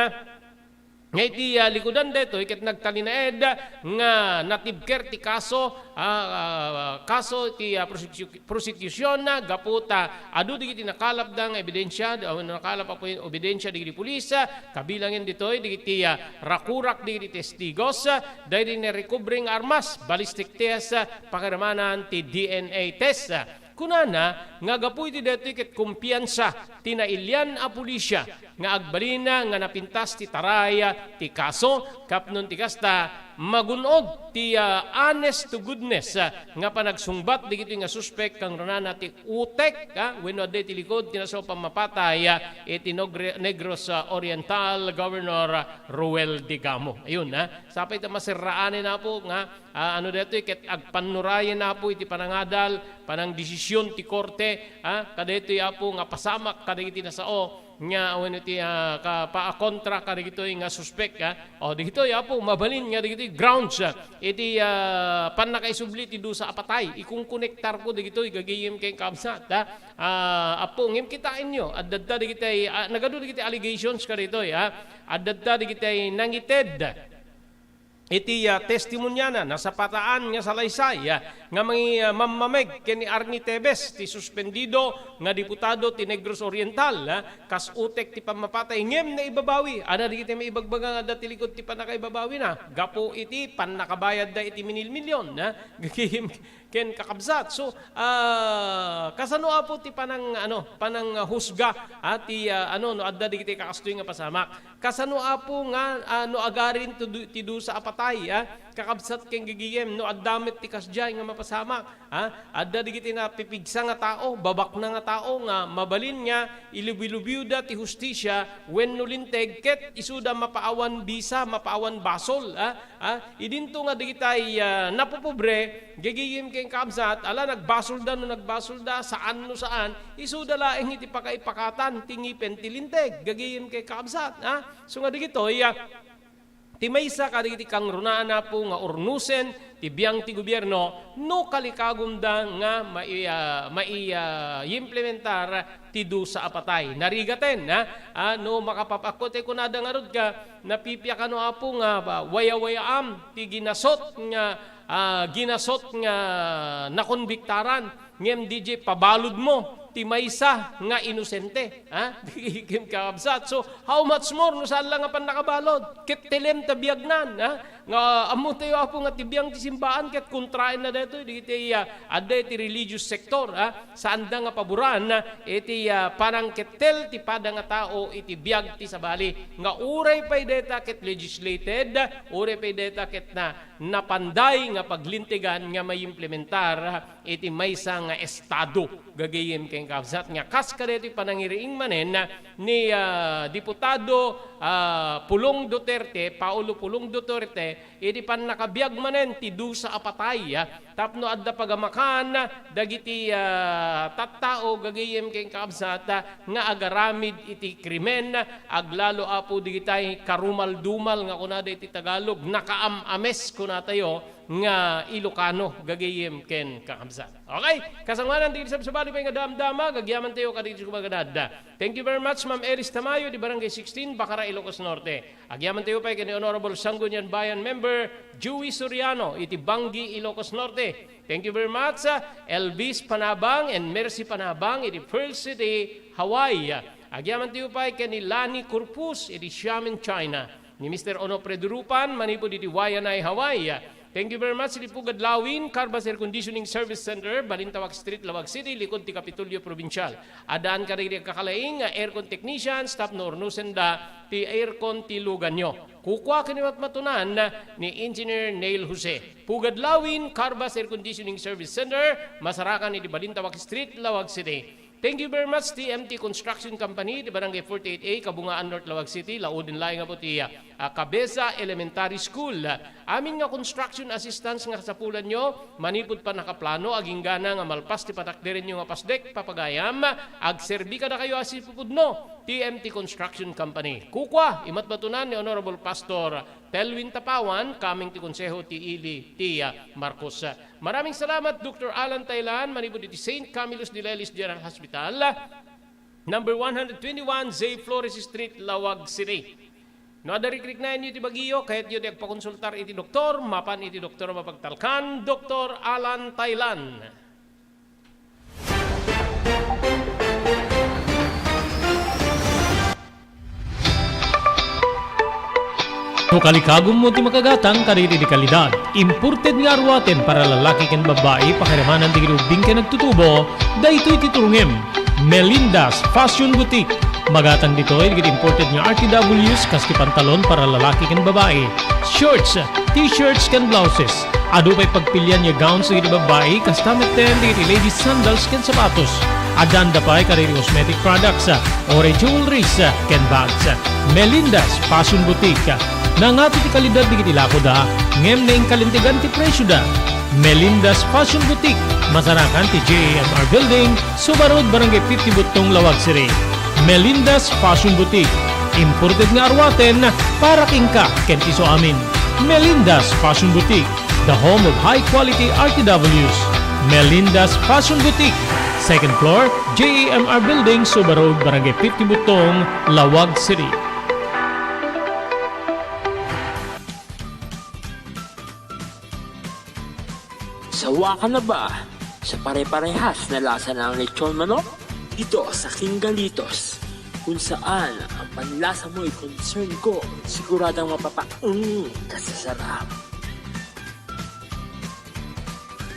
nga iti, ah, likudan daytoy ket nagtalinaed nga natibker ti kaso, ah, ah, kaso ti, ah, prosecu-, prosecution, ah, gapu ta adu dagiti nakalapda nga ebidensya, ah, nakalap a pu-, ebidensya dagiti pulis, ah, kabilangen ditoy dagiti, ah, rakurak dagiti testigos, ah, daydi narecovery nga armas, ballistic test, ah, pakiramanan ti D N A test, ah. Kunana nga gapu iti daytoy ket kumpiansa ti nailian a pulisya nga agbalina nga napintas ti taray ti kaso, tapno ti kasta, magun-od ti, ah, honest to goodness, ah, nga panagsungbat dagitoy nga suspek, kangrunana ti utek, ah, wenno adda iti likod ti nasao pammapatay, ah, iti Nogre-, Negros, ah, Oriental Governor, ah, Roel Digamo. Ayun, ah, sapay ta maserraanen, Apo, nga Ah, ano daytoy ket agpannurayen, Apo, iti panangadal, panangdesision ti korte, ah, kadaytoy, Apo, nga pasamak kadagiti nasao nga wenno ti, ah, ka-, pa-, kontra kadagitoy nga suspek, ah. O, dagitoy, Apo, mabalin nga dagitoy grounds, ah, iti, ah, pannakaisubli ti dusa a patay. Ikunkonektarko dagitoy gagayem ken kakabsat, ah. Ah, Apo, ngem kitaenyo, adda dagiti, ah, nagadu dagiti allegations kadaytoy, ah. Adda dagiti nangited iti, ah, testimoniana, nasapataan nga salaysay, ah, nga mangi-, ah, mammameg ken ni Arnie Tebes ti suspendido nga diputado ti Negros Oriental, ah, kas utek ti pammapatay ngem naibabawi. Adda dagiti maibagbaga nga adda ti likod ti pannakaibabawina gapu iti pannakabayadda iti minilmilion, ah, ken kakabsat. So, ah, kasano, Apo, ti panang, ano, pananghusga, ah, ti, ah, ano, no adda dagiti kakastoy nga pasamak? Kasano, Apo, nga, ah, no agarin ti du-, ti dusa a patay, ah, kakabsat ken gagayem, no adda met ti kasdiay nga mapasamak, ah? Adda dagiti napipigsa nga tao, babakna nga tao nga mabalin nga ilubilubiwda ti hustisia wenno linteg ket isuda mapaawan bisa, mapaawan basol, ah? Ah, idinto nga dagitay, ah, napopobre, gagayem ken kakabsat, ala, nagbasolda no nagbasolda, saan no saan, isuda laeng iti pakaipakatan ti ngipen ti linteg, gagayem ken kakabsat, ah? So nga dagitoy, ah, ti maysa kadagiti kangrunaan, Apo, nga urnosen ti biang ti gobierno no kalikagumda nga mai-, ah, mai-, ah, implementar ti dusa a patay. Narigaten, ha? Ah, no makapapakko ti kunada ngarud ka, napipia kano, Apo, nga ba, wayawayaam ti ginasot nga, ah, ginasot nga nakonbiktaran. Ngem diay pabaludmo ti maysa nga inosente, ha? Diay kakabsat. So, how much more no saan la nga pannakabalud? Ket telem ta biagnan, ha? Nga ammotayo, Apo, nga ti biang ti simbaan ket kontraenna daytoy, dagiti, ah, adda iti religious sector, ha? Saanda nga paboran, ah, iti, ah, panangkettel ti pada nga tao iti biag ti sabali. Nga uray pay dayta ket legislated, uray pay dayta ket na, napanday nga paglintegan nga maimplementar iti maysa nga estado, gagayem ken kabsat, nga kas kadaytoy panangiriing manen ni, ah, Diputado, ah, Pulong Duterte, Paolo Pulong Duterte, iti pannakabiag manen ti dusa a patay, ah, tapno adda pagamakan dagiti, ah, tattao, gagayem ken kabsat, ah, nga agaramid iti krimen, aglalo, Apo, digitay karumaldumal nga kunada iti Tagalog, nakaam-ames kunatayo, nga Ilocano, gagayem ken kakabsat. Okay, kasangoanan, dagiti sabsabali pay nga damdama, agyamantayo kadagiti kumaganad. Thank you very much, Ma'am Elis Tamayo, di Barangay sixteen, Bacara, Ilocos Norte. Agyamantayo pay ken ni Honorable Sangguniang Bayan Member Joey Soriano, iti Bangui, Ilocos Norte. Thank you very much, ah, Elvis Panabang and Mercy Panabang, iti Pearl City, Hawaii. Agyamantayo pay ken ni Lani Corpus, iti Xiamen, China. Ni Mister Onofre Durupan, manipud iti Waianae, Hawaii. Thank you very much, iti Pugad Lawin, Carbas Air Conditioning Service Center, Balintawak Street, Laoag City, likod ti Kapitolyo Provincial. Addaan kadagiti agkakalaing nga aircon technicians tapno urnusenda ti aircon ti luganyo. Kukua ken ni matmatunan ni Engineer Neil Jose. Pugad Lawin, Carbas Air Conditioning Service Center, masarakan iti Balintawak Street, Laoag City. Thank you very much, T M T Construction Company, ti Barangay forty-eight A, Kabungaan, North Laoag City, lauden laeng, Apo, ti, ah, Cabeza Elementary School. Amin nga construction assistance nga kasapulanyo, manipud pannakaplano, aginggana nga malpas ti patakderenyo nga pasdek, papagayam, agserbi kadakayo a sipupudno, T M T Construction Company. Kukua, imatmatunan ni Honorable Pastor Telwin Tapawan, kameng ti Konseho ti Ili ti, ah, Marcos. Maraming salamat, Doktor Alan Tailan, manipud iti Saint Camillus de Lelis General Hospital, number one hundred twenty-one, Zay Flores Street, Laoag City. No adda rikriknaenyo iti bagiyo, kayatyo ti agpakonsultar iti doktor, mapan iti doktor a mapagtalkan, Doktor Alan Tailan. No kalikagummo ti makagatang kadagiti kalidad, imported nga aruaten para lalaki ken babbai, pakiramanan dagiti ubbing ken nagtutubo, daytoy ti turongem. Melinda's Fashion Boutique. Magatang ditoy dagiti imported nga R T Ws kas ti pantalon para lalaki ken babbai, shorts, t-shirts ken blouses. Adu pay pagpilian nga gowns dagiti babbai, kasta metten dagiti ladies sandals ken sapatos. Addaanda pay kadagiti cosmetic products, uray jewelries, ken bags. Melinda's Fashion Boutique. Nangato ti kalidad dagiti lakoda, ngem naingkalintegan ti presioda. Melinda's Fashion Boutique. Masarakan ti J A M R Building, Suba Road, Barangay fifty Buttong, Laoag City. Melinda's Fashion Boutique. Imported nga aruaten para kenka ken ti isuamin. Melinda's Fashion Boutique. The home of high-quality R T Ws. Melinda's Fashion Boutique, second floor, J A M R Building, Suba Road, Barangay fifty Buttong, Laoag City. Sawa ka na ba sa pare-parehas na lasa ng lechon manok? Dito sa King Galitos, kung saan ang panlasa mo'y concern ko, siguradong mapapaeng ka sa sarap.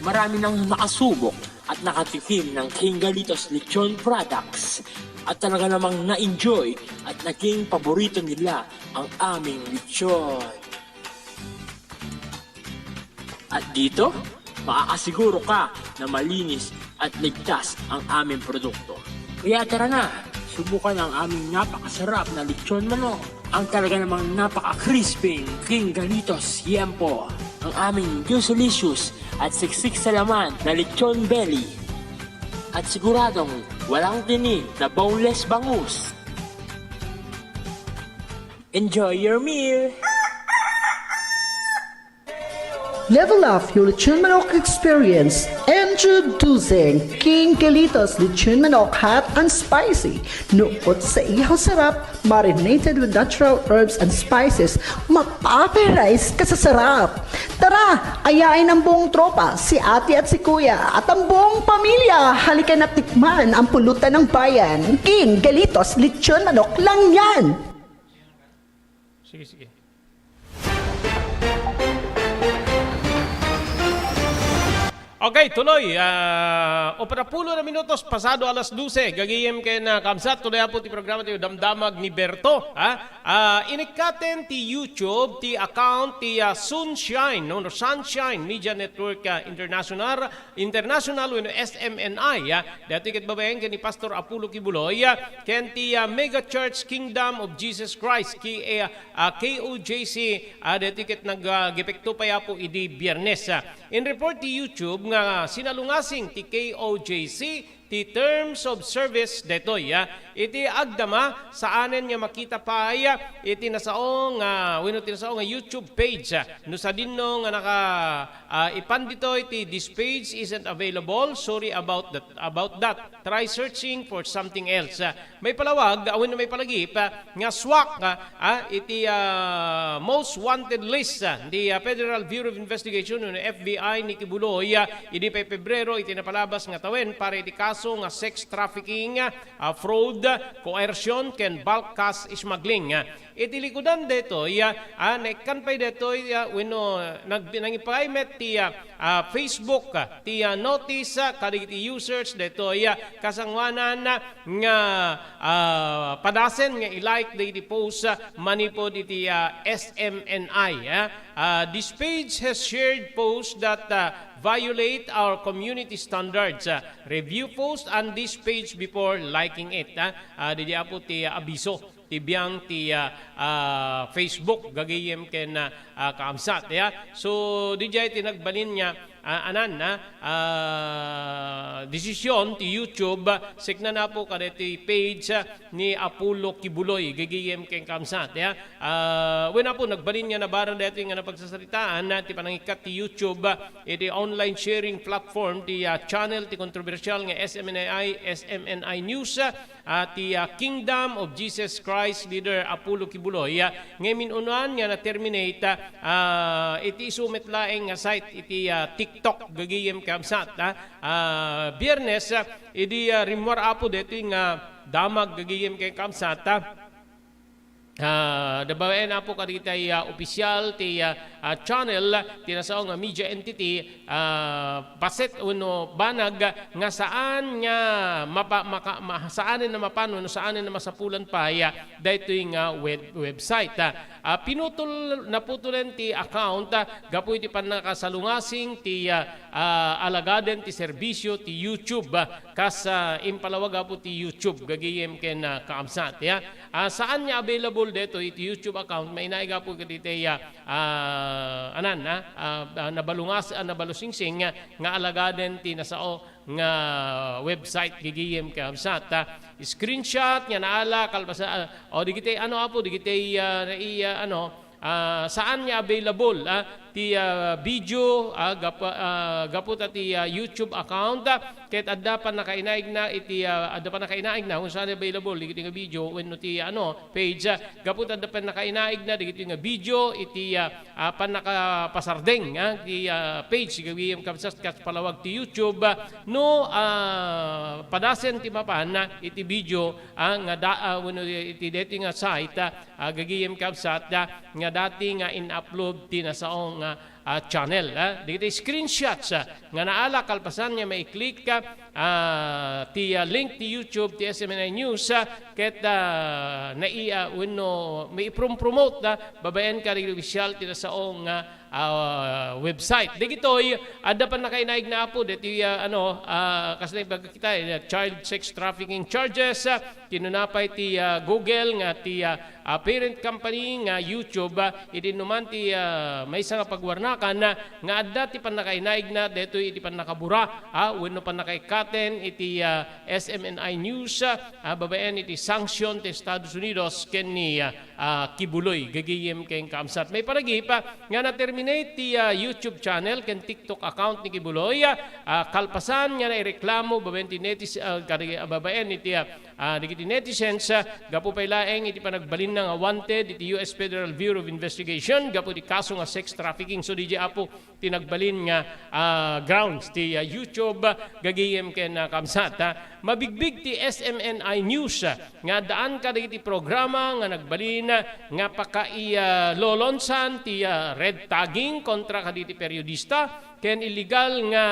Marami nang nakasubok at nakatikim ng King Galitos Lechon Products at talaga namang na-enjoy at naging paborito nila ang aming lechon. At dito, maaasiguro ka na malinis at ligtas ang aming produkto. Kaya tara na, subukan ang aming napakasarap na lechon manok. Ang talaga namang napaka-crispy King Galitos Yempo. Ang aming juicy-licious at siksik sa laman na lechon belly. At siguradong walang tinik na boneless bangus. Enjoy your meal! Level up your lechon manok experience. Introducing King Galitos Lechon Manok Hot and Spicy. Nukot sa ihaw sarap, marinated with natural herbs and spices, mapaparize ka sa sarap. Tara, ayain ang buong tropa, si ate at si kuya, at ang buong pamilya. Halika na tikman ang pulutan ng bayan. King Galitos Lechon Manok lang yan. Sige, sige. Okay, tuloy. Ah, upat na pulo na minutos pasado alas dose. Gagayem ken, ah, kamsat, tuloy po ti programa ti Damdamag ni Berto, ha? Ah, inikkaten ti YouTube, ti account ti, ah, Sunshine, no? Sunshine Media Network, ah, International, International wenno S M N I, ah. Daytoy ket babaen ken ni Pastor Apollo Kibuloy, ah, ken ti, ah, Mega Church Kingdom of Jesus Christ, ki-, eh, ah, K O J C, ah, daytoy ket nag, ah, gepekto pay apo idi Biyernes, ah. In report ti YouTube nga sinalungasing ti K O J C ti terms of service daytoy, ah. Iti agdama, saanen nga makita pay, ah, iti nasao nga, wenno ti nasao nga YouTube page, ah. No sadinno nga naka, ah, ipan ditoy ti "This page isn't available. Sorry about that, about that. Try searching for something else." Ah, maipalawag, ah, wenno maipalagip, ah, nga suak, ah, ah, iti, ah, most wanted list, ah, ti, ah, Federal Bureau of Investigation wenno F B I ni Kibuloy, ah, idi pay Pebrero iti napalabas nga tawen para iti kaso nga sex trafficking, ah, fraud, coercion, ken bulk cash smuggling. Ah, iti likudan daytoy, ah, ah, naikkan pay daytoy, ah, wenno nag-, nangipagaymet ti, ah, ah, Facebook, ah, ti, ah, notice, ah, kadagiti users daytoy, ah, kasangoanan, ah, nga, ah, padasen nga i-like dagiti post, ah, manipud iti, ah, S M N I, ah. Ah, "This page has shared posts that, ah, violate our community standards. Ah, review post on this page before liking it," ah. Ah, didi apo ti, ah, abiso ti biang ti, ah, ah, Facebook, gagayem ken, ah, ah, kaamsat, ya. So, didiay ti nagbalin nga, ah, anan, ah, ah, desisyon ti YouTube, ah, sikna na po kadaytoy page, ah, ni Apollo Kibuloy, gagayem ken kaamsat, ya. Ah, wen apo, nagbalin nga nabarang daytoy nga napagsasaritaan, ah, ti panangikkat ti YouTube, ah, iti online sharing platform ti, ah, channel ti kontrobersial nga S M N I, S M N I News, ah, ah, ti, ah, Kingdom of Jesus Christ leader Apollo Kibuloy, ah, nga immun-unoan nga na-terminate, ah, iti isu met laeng nga site iti, ah, TikTok, gagayem kaamsat, ah. Ah, Biyernes, ah, idi, ah, rimmuar apo daytoy nga damag, gagayem ken kaamsat, ah, ah, babaen apo kadagiti, ah, opisyal ti, ah, ah, channel ti nasao nga media entity, ah, paset wenno banag nga saan nga mapa-, maka-, ma-, saanen a mapan wenno saanen a masapulan pay, ah, daytoy nga web-, website, ah. Ah, pinutol, naputolen ti account, ah, gapu iti pannakasalungasing ti, ah, ah, alagaden ti serbisyo ti YouTube, ah, kas, ah, impalawag apo ti YouTube, gagayem ken, ah, kaamsat, ya. Ah, saan nga available daytoy iti YouTube account, mainaig apo kadaytoy, ah, ah, anan, ah, ah, ah, nabalungas-, ah, nabalusingsing nga, nga alagaden ti nasao nga website, gagayem kaamsat, ah. Screenshot nga naala kalpasan, ah, o digiti ano apo, digiti, ah, nai-, ah, ano, ah, saan nga available, ah, ti, ah, video, ah, gap-, ah, gapu ta ti, ah, YouTube account, ah, ket adda pannakainaigna iti, ah, adda pannakainaigna kung saan available digiti nga video wenno ti, ano, page, ah, gapu ta adda pannakainaigna digiti nga video iti, ah, ah, pannakapasardeng, ah, ti, ah, page gagayem kaamsat kas palawag ti YouTube, ah, no, ah, padasen ti mapan, ah, iti video, ah, nga da-, ah, wenno iti daytoy nga site, ah, ah, gagayem kaamsat, ah, nga dati nga in-upload ti nasao nga, ah, channel, ah. Dagiti screenshots, ah, nga naala kalpasan nga mai-click, ah, ah, ti, ah, link ti YouTube ti S M N I News, ah, ket, ah, nai-, ah, wenno maiprom-promote, ah, babaen kadagiti opisyal ti nasao nga, ah, website. Dagitoy, adda pannakainaigna apo daytoy, ah, ano, ah, kasla ibaga kita, eh, child sex trafficking charges, ah, kinuna pay ti, ah, Google nga ti, ah, ah, parent company nga YouTube, ah, iti innuman ti, ah, maysa nga pagwarnakan, ah, nga adda ti pannakainaigna daytoy iti pannakabura, ah, wenno pannakaikkaten iti, ah, S M N I News, ah, babaen iti sanction ti Estados Unidos ken ni, ah, ah, Kibuloy, gagayem ken kaamsat. Maipanagip, ah, nga na-terminate ti, ah, YouTube channel ken TikTok account ni Kibuloy, ah, kalpasan nga naireklamo babaen ti netis-, ah, kadi-, ah, babaen iti, ah, ah, dagiti netizens, ah, gapu pay laeng iti panagbalinna nga wanted iti U S Federal Bureau of Investigation gapu iti kaso nga sex trafficking. So, D J Apo, ti nagbalin nga, ah, grounds ti, ah, YouTube, ah, gagayem ken, ah, kaamsat, ah. Mabigbig ti S M N I News, ah, nga addaan kadagiti programa nga nagbalin, ah, nga pakai-, ah, lolonsan ti, ah, red tagging kontra kaditi periodista ken illegal nga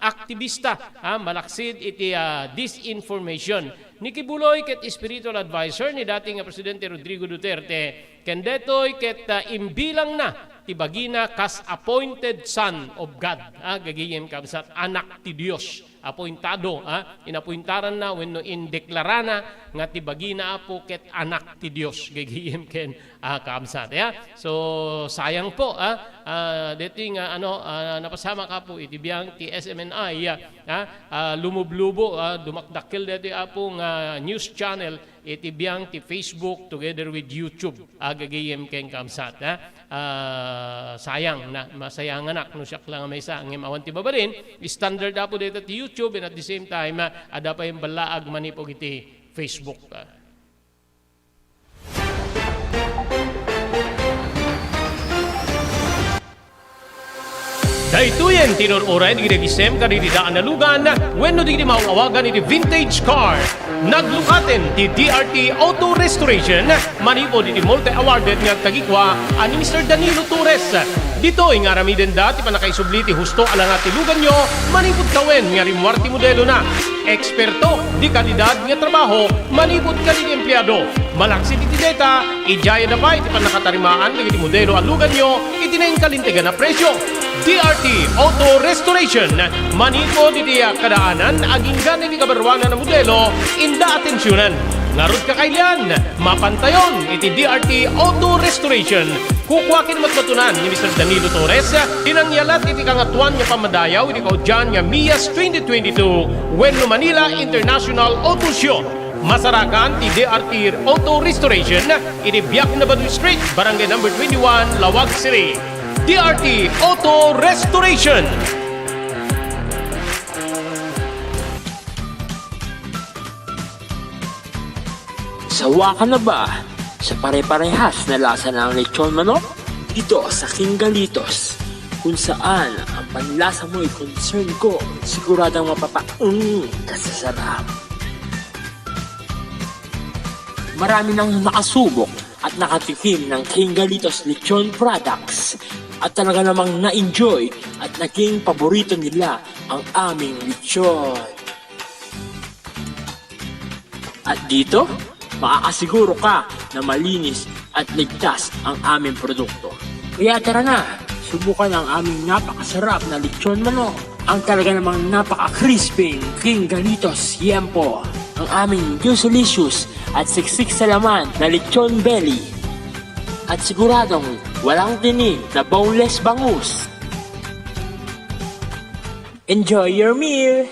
aktibista, ah, malaksid iti, ah, disinformation. Ni Kibuloy ket spiritual adviser ni dati nga Presidente Rodrigo Duterte, ken detoy ket, ah, imbilangna ti bagina kas appointed son of God. Ah, gagayem kaamsat, anak ti Dios. Apointado, ah, inapointaranna wenno indeklarana nga ti bagina Apo ket anak ti Dios. Gagayem ken, ah, kaamsat, ya. So, sayang po, ah, ah, deti nga, ano, ah, napasamak Apo iti biang ti S M N I, ah, ah, ah, lumublubo, ah, dumakdakkel deti Apo nga news channel iti biang ti Facebook together with YouTube. Ah, gagayem ken kaamsat, ah. Ah, sayang na, masayanganak no siak lang a maysa, ngem awan ti mabalin, standard Apo dayta ti YouTube, and at the same time, ah, adda pay ballaag manipud iti Facebook, ah. Daytoyen ti inur-uray dagiti agisem kadagiti daan a lugan wenno dagiti maaw-awagan iti vintage car. Naglukaten ti D R T Auto Restoration manipud iti multi-awarded nga agtagikua a ni Mister Danilo Torres. Ditoy nga aramidenda ti pannakaisubli ti husto a langa ti luganyo manipud tawen nga rimmuar ti modelona. Eksperto di kalidad nga trabaho manipud kadagiti empleado. Malaksid iti deta, idiay adda pay ti pannakatarimaan dagiti modelo a luganyo iti nainkalintegan a presio. D R T Auto Restoration, manipud iti kadaanan agingga iti kabaruanan a modelo, inda atensionan. Ngarud, kakailian, mapantayon iti D R T Auto Restoration. Kukua ken matmatunan ni Mister Danilo Torres ti nangyalat iti Kangatoan nga Pammadayaw iti kaudian nga MIAS twenty twenty-two wenno Manila International Auto Show. Masarakan ti D R T Auto Restoration iti Biak na Baduy Street, Barangay Number twenty-one, Laoag City. D R T Auto Restoration. Sawa ka na ba sa pare-parehas na lasa ng lechon manok? Dito sa King Galitos, kung saan ang panlasa mo'y concern ko, siguradong mapapaung ka sa sarap. Marami nang nakasubok at nakatikim ng King Galitos Lechon Products at talaga namang na-enjoy at naging paborito nila ang aming lechon. At dito, makakasiguro ka na malinis at ligtas ang aming produkto. Kaya tara na, subukan ang aming napakasarap na lechon manok. Ang talaga namang napaka-crispy King Galitos Yempo. Ang aming juicelicious at siksik sa laman na lechon belly. At siguradong walang tinik na boneless bangus. Enjoy your meal!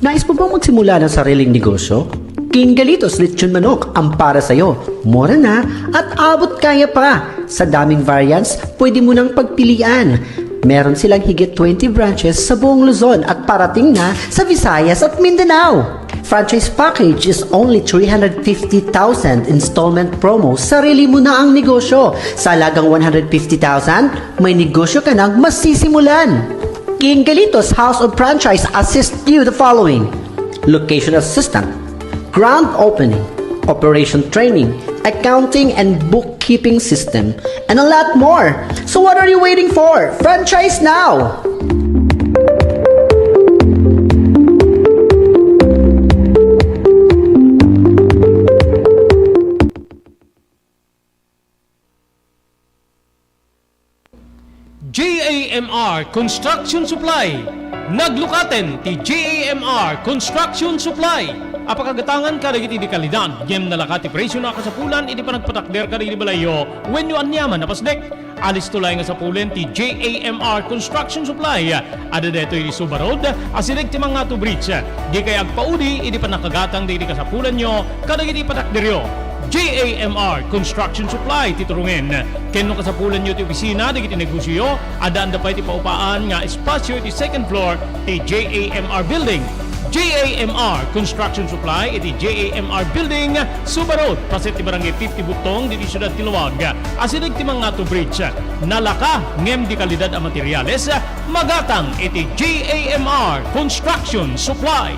Nais mo bang magsimula ng sariling negosyo? King Galitos Lechon Manok ang para sa'yo. Mura na at abot kaya pa. Sa daming variants, pwede mo nang pagpilian. Meron silang higit twenty branches sa buong Luzon at parating na sa Visayas at Mindanao. Franchise package is only three hundred fifty thousand, installment promo, sarili mo na ang negosyo. Sa halagang one hundred fifty thousand, may negosyo ka nang masisimulan. King Galitos House of Franchise assist you the following: location assistant, grand opening, operation training, accounting and bookkeeping system, and a lot more. So what are you waiting for? Franchise now! J A M R Construction Supply. Naglukaten ti J A M R Construction Supply a pakagatangan kadagiti di kalidad ngem nalaka ti presio a kasapulan iti panagpatakder kadagiti balayyo wenno aniaman a pasnek. Alisto laeng nga sapulen ti J A M R Construction Supply. Adda daytoy iti Suba Road, asideg ti Mangato Bridge. Dikay agpaudi idi pannakagatang dagiti kasapulanyo kadagiti patakderyo. J A M R Construction Supply ti turungen. Ken no kasapulanyo ti opisina dagiti negosioyo, addaanda pay ti paupaan nga espasio iti second floor ti J A M R Building. J A M R Construction Supply iti J A M R Building, Suba Road, paset ti Barangay fifty Butong, ditoy siudad ti Laoag. Asideg ti Mangato Bridge. Nalaka ngem di kalidad a materials, magatang iti J A M R Construction Supply.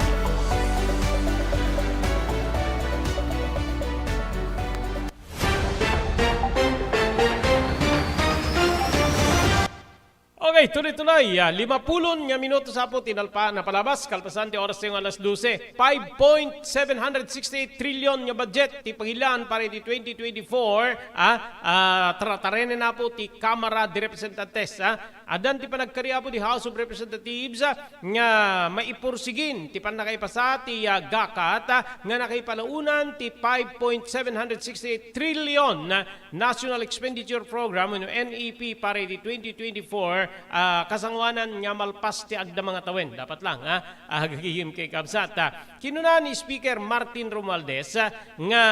Okay, tuloy-tuloy. Ah, limapulon nga minuto sa apo ti nalpa-, napalabas, kalpasan ti oras nga alas dose. Five point seven hundred sixty-eight trillion nga budget ti pagilian para iti twenty twenty-four, ah, ah, tra-, tarenen apo ti Kamara de Representantes, ah. Addan ti panagkari apo di House of Representatives, ah, nga maipursigin ti pannakaipasa ti, ah, gakat, ah, nga nakaipalaunan ti five point seven hundred sixty-eight trillion, ah, National Expenditure Program wenno N E P para iti twenty twenty-four, ah, kasangoanan nga malpas ti agdama nga tawen. Dapat lang, ah, ah, gagayem ken kabsat, ah. Kinuna ni Speaker Martin Romualdez, ah, nga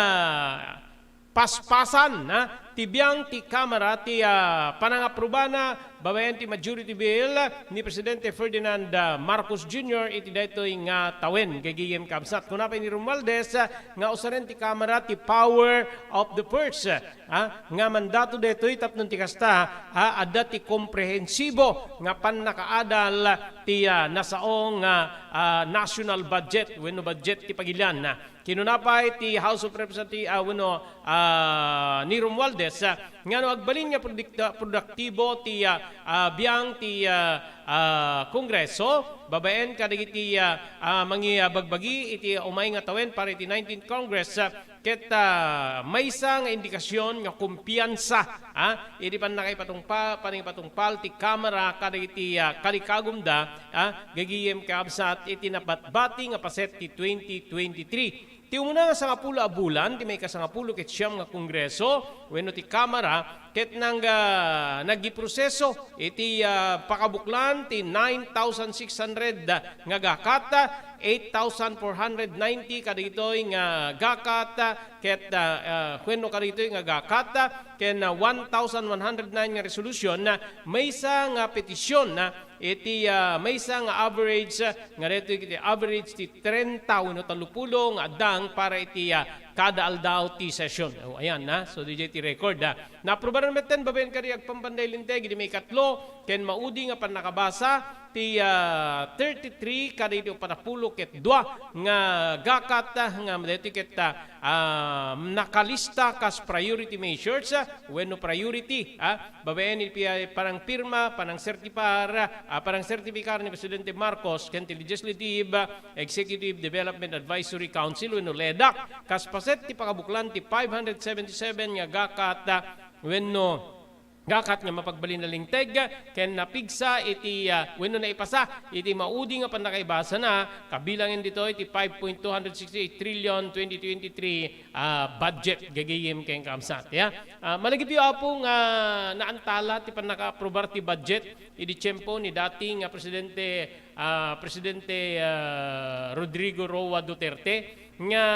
paspasan, ah, ti biang ti Kamara ti, ah, panangaprobana babaen ti majority bill ni Presidente Ferdinand, ah, Marcos Junior iti daytoy nga tawen. Gagayem kabsat. Kuna pay ni Romualdez, ah, nga usaren ti Kamara ti power of the purse, ah, nga mandato daytoy tapno ti kasta, ah, adda ti komprehensibo nga pannakaadal ti, ah, nasao nga, ah, national budget wenno budget ti pagilian. Kinuna pay ti House of Representatives, ah, wenno, ah, ni Romualdez, ah, nga no agbalin nga produkti-, produktibo ti, ah, ah, biang ti, ah, ah, Kongreso, babaen kadagiti, ah, ah, mangibagbagi iti umay nga tawen para iti nineteenth Congress, ah, ket, ah, maysa nga indikasyon nga kumpiyansa, ah, idi pannakaipatungpa-, pannakaipatungpal ti Kamara kadagiti, ah, kalikagumda, ah, gagayem kabsat iti nabatbati nga paset ti twenty twenty-three. Ti umuna nga sangapulo a bulan ti maikasangapulo ket siam nga Kongreso wenno ti Kamara ket nang-, ah, naggiproseso iti, ah, pakabuklan ti nine thousand six hundred nga gakat, eight thousand four hundred ninety kadagitoy nga gakat, ket, ah, ah, wenno kadagitoy nga gakat, ken, ah, one thousand one hundred nine nga resolusyon, ah, maysa nga petisyon, ah, iti, ah, maysa nga average, ah, nga daytoy iti average ti trenta wenno tallopulo nga addang para iti, ah, kada aldaw ti session. Oh, ayan, ah. So, D J ti record, ah. Naaprubaran metten babaen kadi agpampanday linteg idi maikatlo ken maudi nga pannakabasa ti, ah, thirty-three kadagiti uppat a pulo ket dua nga gakat, ah, nga daytoy ket, ah, nakalista kas priority measures, ah, wenno priority, ah, babaen iti pi-, panangpirma, panangsertipar, ah, panangsertipikar ni Presidente Marcos ken ti Legislative, ah, Executive Development Advisory Council wenno ledak. Kas paset ti pakabuklan ti five hundred seventy-seven nga gakat, ah, wenno gakat nga mapagbalin a linteg ken napigsa iti, ah, wenno naipasa iti maudi nga pannakaibasana, kabilangen ditoy ti five point two hundred sixty-eight trillion twenty twenty-three, ah, budget gagayem ken kabsat, ya. Ah, malagipyo, Apo, nga naantala ti pannakaaprobar ti budget idi tiempo ni dati nga Presidente, ah, Presidente, ah, Rodrigo Roa Duterte nga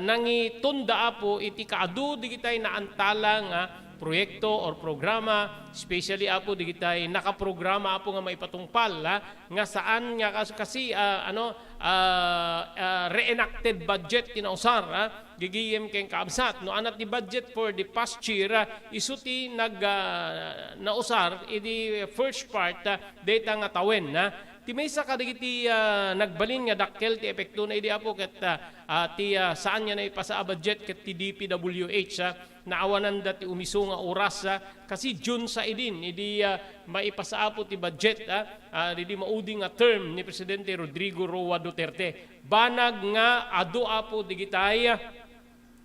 nangitunda, Apo, iti kaadu digitay naantala nga proyekto or programa, especially, Apo, digitay nakaprograma, Apo, nga maipatungpal, ah, nga saan nga kas-, kasi, ah, ano, ah, ah, reenacted budget ti nausar, ah, gigiyem ken kaabsat. No, anat ti budget for the past year, ah, isu ti nag-, ah, nausar idi first part, ah, dayta nga tawen, ah. Ti maysa kadagiti, ah, nagbalin nga dakkel ti epektona idi, Apo, ket, ah, ah, ti, ah, saan nga naipasa a budget ket ti D P W H, ah, naawananda ti umiso nga oras, ah, kasi June sa idin, idi, ah, maipasa, Apo, ti budget, ah, ah, idi maudi nga term ni Presidente Rodrigo Roa Duterte. Banag nga adu, Apo, digitay, ah,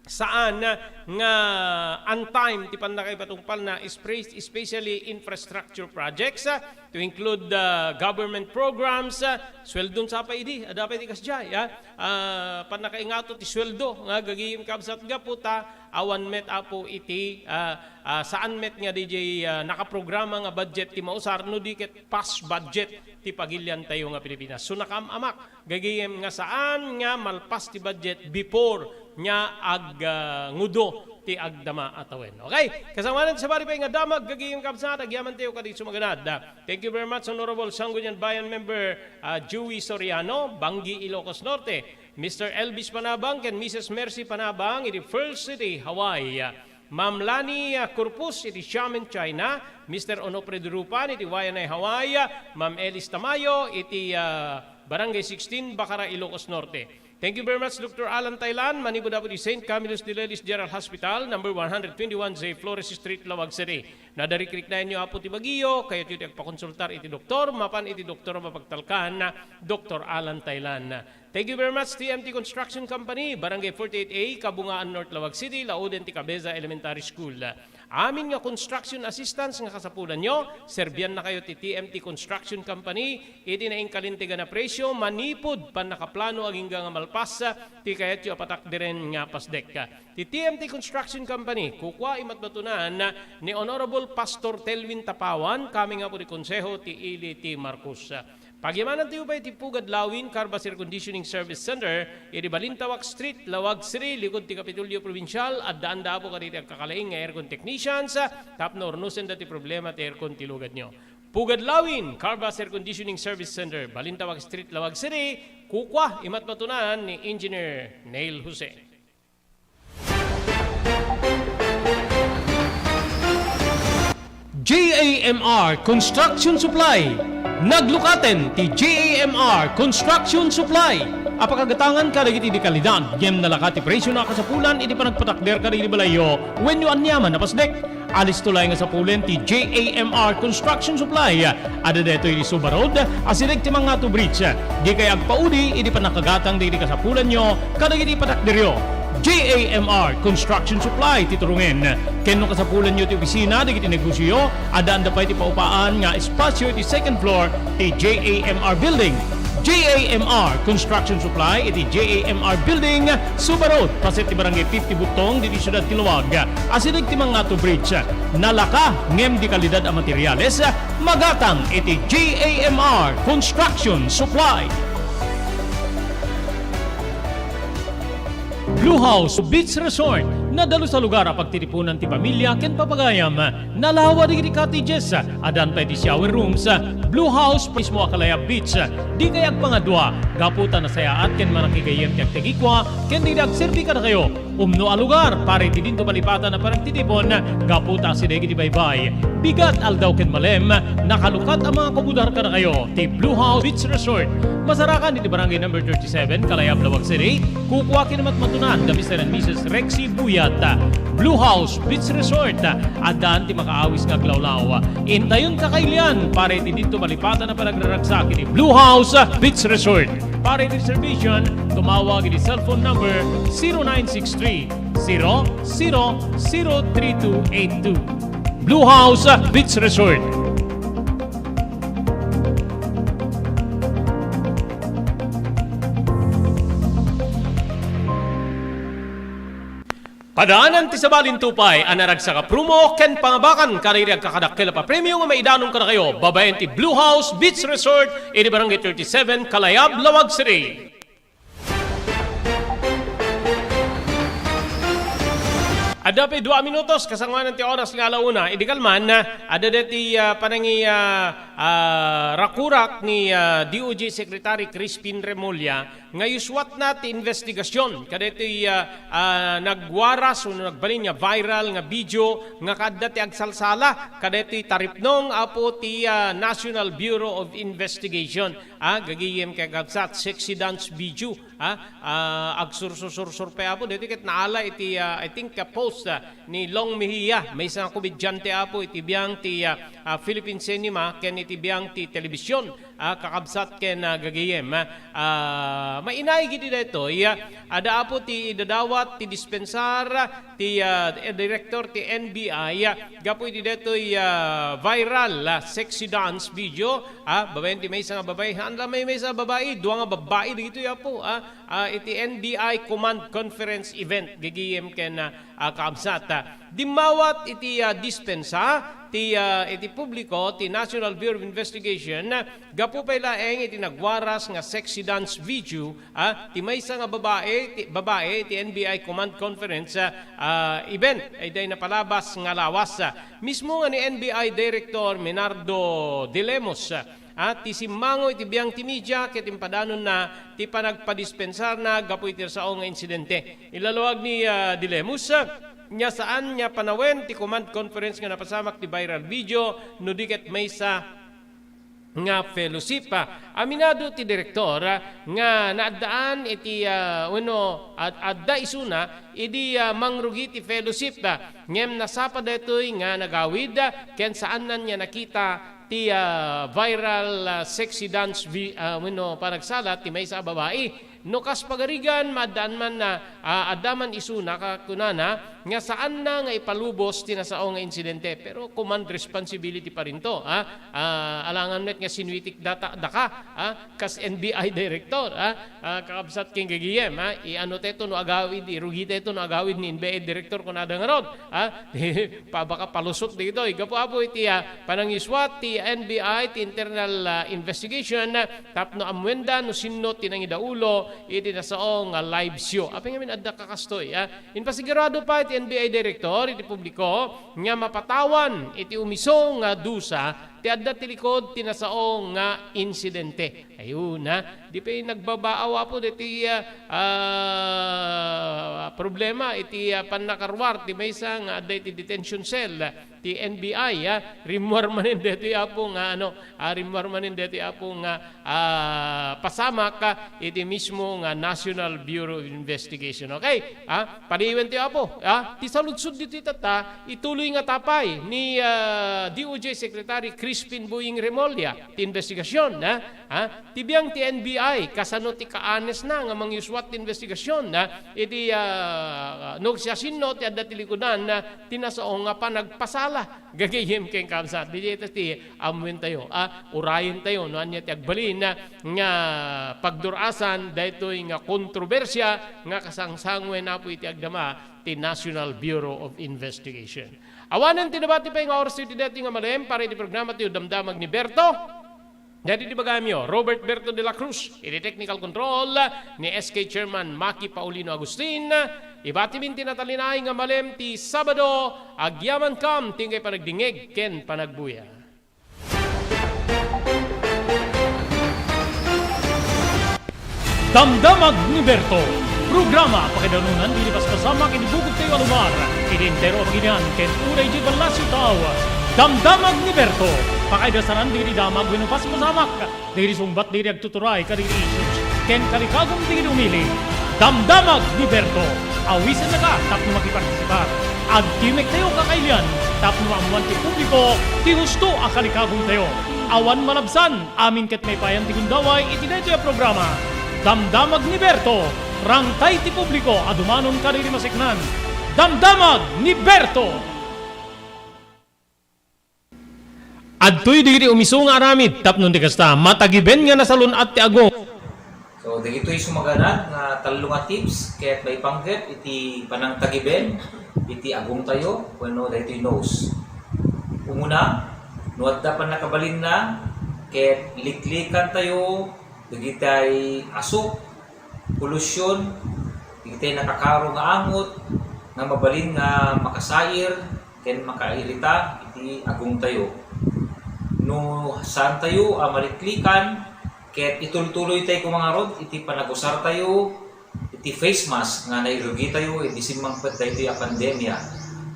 saan nga on time ti pannakaipatungpalna, espe-, especially infrastructure projects, ah, to include, ah, government programs, ah, sueldon sa pay idi, adda pay ti kasdiay, ah, ah, pannakaingato ti sueldo nga gagayem kabsat gapu ta awan met, Apo, iti, ah, ah, saan met nga diay, ah, nakaprograma nga budget ti mausar no di ket past budget ti pagiliantayo nga Pilipinas. So, nakaam-amak gagayem nga saan nga malpas ti budget before nga ag-, ah, ngudo ti agdama a tawen. Okay? Kasamanan, sabali pay nga damag gagayem kabsat, agyamantayo kadi sumaganad. Ah, thank you very much, Honorable Sangguniang Bayan Member, ah, Joey Soriano, Banggi, Ilocos Norte, Mister Elvis Panabang ken Missus Mercy Panabang iti Pearl City, Hawaii. Ma'am Lani, ah, Corpus iti Xiamen, China, Mister Onofre Durupan iti Waianae, Hawaii, Ma'am Elis Tamayo iti, ah, Barangay sixteen, Bacara, Ilocos Norte. Thank you very much, Doctor Alan Taylan, manipud Apo ti Saint Camillus de Lelis General Hospital, number one hundred twenty-one J Flores Street, Laoag City. Nadarikriknaenyo, Apo, ti bagiyo, kayatyo ti agpakonsultar iti doktor, mapan iti doktor a mapagtalkan, Doctor Alan Taylan. Thank you very much, T M T Construction Company, Barangay forty-eight A, Kabungaan, North Laoag City, lauden ti Cabeza Elementary School. Amin nga construction assistance nga kasapulanyo, serbiannakayo ti T M T Construction Company iti nainkalintegan a presio manipud pannakaplano agingga nga malpas ti kayatyo a patakderen nga pasdek. Ti T M T Construction Company, kukua imatmatunan ni Honorable Pastor Telvin Tapawan, kami nga pudi konseho ti ili ti Marcos. Pagyamanantayo pay ti Pugad Lawin Carbas Air Conditioning Service Center, iti Balintawak Street, Laoag City, likod ti Kapitolyo Probinsial. Addaanda, Apo, kadagiti agkakalaing nga aircon technicians, tapno urnosenda ti problema ti aircon ti lugadyo. Pugad Lawin Carbas Air Conditioning Service Center, Balintawak Street, Laoag City, kukua imatmatunan ni Engineer Neil Jose. J A M R Construction Supply. Naglukaten ti J A M R Construction Supply a pakagatangan kadagiti di kalidad ngem nalaka ti presio a kasapulan iti panagpatakder kadagiti balayyo wenno aniaman a pasdek. Alisto laeng nga sapulen ti J A M R Construction Supply. Adda daytoy iti Suba Road, asideg ti Mangato Bridge. Dikay agpaudi iti pannakagatang dagiti kasapulanyo kadagiti patakderyo. J A M R Construction Supply ti turungen. Ken no kasapulanyo ti opisina dagiti negosioyo, addaanda pay ti paupaan nga espasio iti second floor ti J A M R Building. J A M R Construction Supply iti J A M R Building, Suba Road, paset ti Barangay fifty Butong, ditoy siudad ti Laoag. Asideg ti Mangato Bridge. Nalaka ngem di kalidad a materials, magatang iti J A M R Construction Supply. Blue House Beach Resort, nadalus a lugar a pagtitipunan ti pamilia ken papagayam. Nalawa dagiti cottages, addan pay ti shower rooms, Blue House mismo a Kalayab Beach. Dikay agpangadua, gapu ta nasayaat ken manakigayyem ti agtagikua ken dagiti agserbi kadakayo. Umno a lugar para iti dinto malipatan a panagtitipon, gapu ta asideg iti baybay. Bigat, aldaw ken malem, nakalukat a mangakubudar kadakayo ti Blue House Beach Resort. Masarakan iti Barangay Number thirty-seven, Kalayab, Laoag City. Kukua ken matmatunan da Mister and Missus Rexy Buyat. Blue House Beach Resort. Addan ti makaawis nga aglawlaw. Intayon kakailian para iti dinto malipatan a panagraragsak iti Blue House Beach Resort. Para iti reservation, tumawag iti cellphone number zero nine six three, zero zero zero three two eight two. Blue House Beach Resort. Padaanan ti sabali a tupay a naragsak a promo ken pangabakan kadagiti agkakadakkel a papremio nga maidanon kadakayo babaen ti Blue House Beach Resort iti Barangay thirty-seven, Kalayab, Laoag City. Adda pay dua minutos kasangoanan ti oras nga ala una. Idi kalman, adda daytoy, ah, panangi-, ah, ah, rakurak ni, ah, D O J Secretary Crispin Remulla nga isuatna ti investigasyon kadaytoy, ah, ah, nagwaras wenno nagbalin nga viral nga video nga kaadda ti agsalsala kadaytoy taripnong, Apo, ti, ah, National Bureau of Investigation. Ah, gagayem ket kabsat, sexy dance video. Ah, ah, agsursursursur pay, Apo. Daytoy ket naala iti, ah, I think, ah, post, ah, ni Long Mejia, maysa nga komedyante, Apo, iti biang ti, ah, ah, Philippine cinema ken iti biang ti telebisyon. Ah, kakabsat ken, ah, gagayem, ah, ah, mainaygi daytoy, ah, adda apo ti idadawat ti dispensar, ti, ah, eh, direktor ti N B I, ah, gapu iti daytoy, ah, viral, ah, sexy dance video, ah, babaen ti maysa nga babai, haan la may maysa nga babai, dua nga babai dagitoy apo, ah, ah, iti N B I Command Conference event, gagayem ken, ah, ah, kakabsat. Ah, dimmawat iti, ah, dispensa ti, ah, iti publiko ti National Bureau of Investigation, ah, gapu pay laeng iti nagwaras nga sexy dance video, ah, ti maysa nga babae, ti, babae ti N B I Command Conference, ah, ah, event, ay day napalabas nga lawas. Ah, mismo nga ni N B I Director Menardo De Lemos, ah, ti simmango iti biang ti media ket impadanonna ti panagpadispensarna gapu iti sao nga insidente. Ilaluag ni, ah, De Lemos, ah, nga saan nga panawen ti command conference nga napasamak ti viral video no di ket maysa nga fellowship. Ah, aminado ti direktor, ah, nga naaddaan iti, ah, wenno ad-, adda isuna idi, ah, mangrugi ti fellowship, ah, ngem nasapa daytoy nga nagawid, ah, ken saannan nga nakita ti, ah, viral, ah, sexy dance vi-, ah, wenno panagsala ti maysa a babai. No kas pagarigan, maaddaan man na, ah, adda man isuna, ka-, kunana, nga saanna nga ipalubos ti nasao nga insidente. Pero command responsibility pa rin to, ah. Ah, alangan met nga sinuitik data, daka, ah, kas N B I director, ah. Ah, kakabsat ken gagayem, ah. Iano tayo no agawid, irugi tayo no agawid ni N B I director kunada ngarud, ah. Pa-, baka palusot ditoy. Gapu apo iti, ah, panangisuat ti N B I, ti internal, ah, investigation, ah, tapno ammuenda no sinno ti nangidaulo iti nasao nga live show. Apay ngamin adda kakastoy, ah? Impasigurado pay ti N B I director iti publiko nga mapatawan iti umiso nga dusa ti adda ti likod ti nasao nga insidente. Ayun, ah. Di pay nagbabaaw apo daytoy, ah, ah, problema iti, ah, pannakaruar ti maysa nga adda iti detention cell ti N B I, ah. Rimmuar manen daytoy apo nga, ano, ah, rimmuar manen daytoy apo nga, ah, pasamak, ah, iti mismo nga National Bureau of Investigation. Okay? Ah, paliwen ti apo, ah, ti saludsod ditoy tatta, ituloy ngata pay ni, ah, D O J Secretary Crispin Boying Remulla ti investigasyon, ah, ah, ti biang ti N B I, kasano ti kaanesna nga mangyuswat ti investigasyon, ah, iti, ah, no siasino ti adda ti likudan, ah, ti nasao nga panagpasala. Gagayem ken kabsat, dayta ti ammuentayo, ah, urayentayo no ania ti agbalin, ah, nga pagdur-asan daytoy nga kontrobersia nga kasangsangoen apo iti agdama ti National Bureau of Investigation. Awanen ti nabati pay nga oras iti daytoy nga malem para iti programa ti Damdamag ni Berto. Daydi ti bagamyo, Robert Berto de la Cruz, iti technical control ni S K Chairman Maki Paulino Agustin. Ibatimin ti natalinaay nga malem ti Sabado, agyamankam ti inkay panagdingngeg ken panagbuya. Damdamag ni Berto, programa pakaidanunan dagiti paspasamak iti bugogtayo a lugar, iti entero a baginian ken uray idiay ballasiw tao. Damdamag ni Berto, pakaidasanan dagiti damag wenno paspasamak dagiti sungbat dagiti agtuturay kadagiti issues ken kalikagum dagiti umili. Damdamag ni Berto, awisennaka tapno makipartisipar. Agtimek tayo kakailian tapno maammoan ti publiko ti husto a kalikagumtayo. Awan malabsan, amin ket maipayan ti gundaway iti daytoy a programa. Damdamag ni Berto, rangtay ti publiko a dumanon kadagiti maseknan. Damdamag ni Berto! Adtoy dagiti umiso nga aramid tapno ti kasta, matagiben nga nasalun-at ti agong. So, dagitoy sumaganad nga tallo nga tips ket maipanggep iti panangtagiben iti agongtayo wenno daytoy nose. Umuna, no adda pannakabalinna ket liklikantayo dagitay asuk, polusyon, dagitay nakakaro nga angot nga mabalin nga makasair ken makairita iti agongtayo. No saantayo a maliklikan ket itultuloytayo koma ngarud iti panagusartayo iti face mask nga nairugitayo idi simmangpet daytoy a pandemia.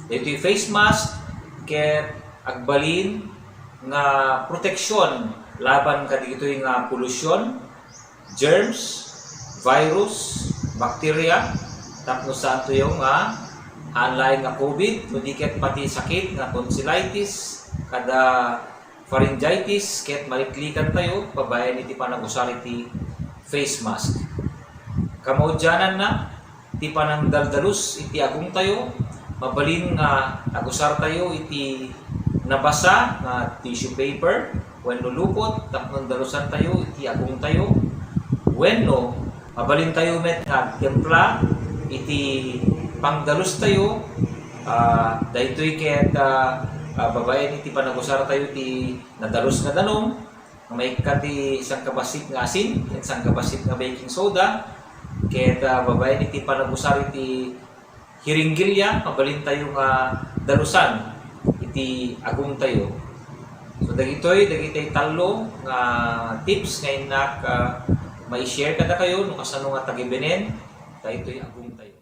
Daytoy face mask ket agbalin nga proteksyon laban kadagitoy nga polusyon, germs, virus, bakterya, tapno saantoyo nga haan laeng nga covid, no di ket pati sakit nga tonsillitis, kada pharyngitis ket maliklikantayo babaen iti panagusar iti face mask. Kamaudiananna, ti panangdaldalus iti agongtayo, mabalin nga agusartayo iti nabasa nga tissue paper wenno lupot tapno dalusantayo iti agongtayo, wenno mabalintayo met nga agtempla iti pangdalustayo. Ah, daytoy ket, ah, ah, babaen iti panagusartayo ti nadalus nga danum, nga maikkat ti sangkabassit nga asin ken sangkabassit nga baking soda, ket, ah, babaen iti panagusar iti hiringgilya, mabalintayo nga dalusan iti agongtayo. So, dagitoy, dagitoy tallo nga tips nga innak, ah, mai-share kadakayo no kasano nga tagibenen daytoy agongtayo.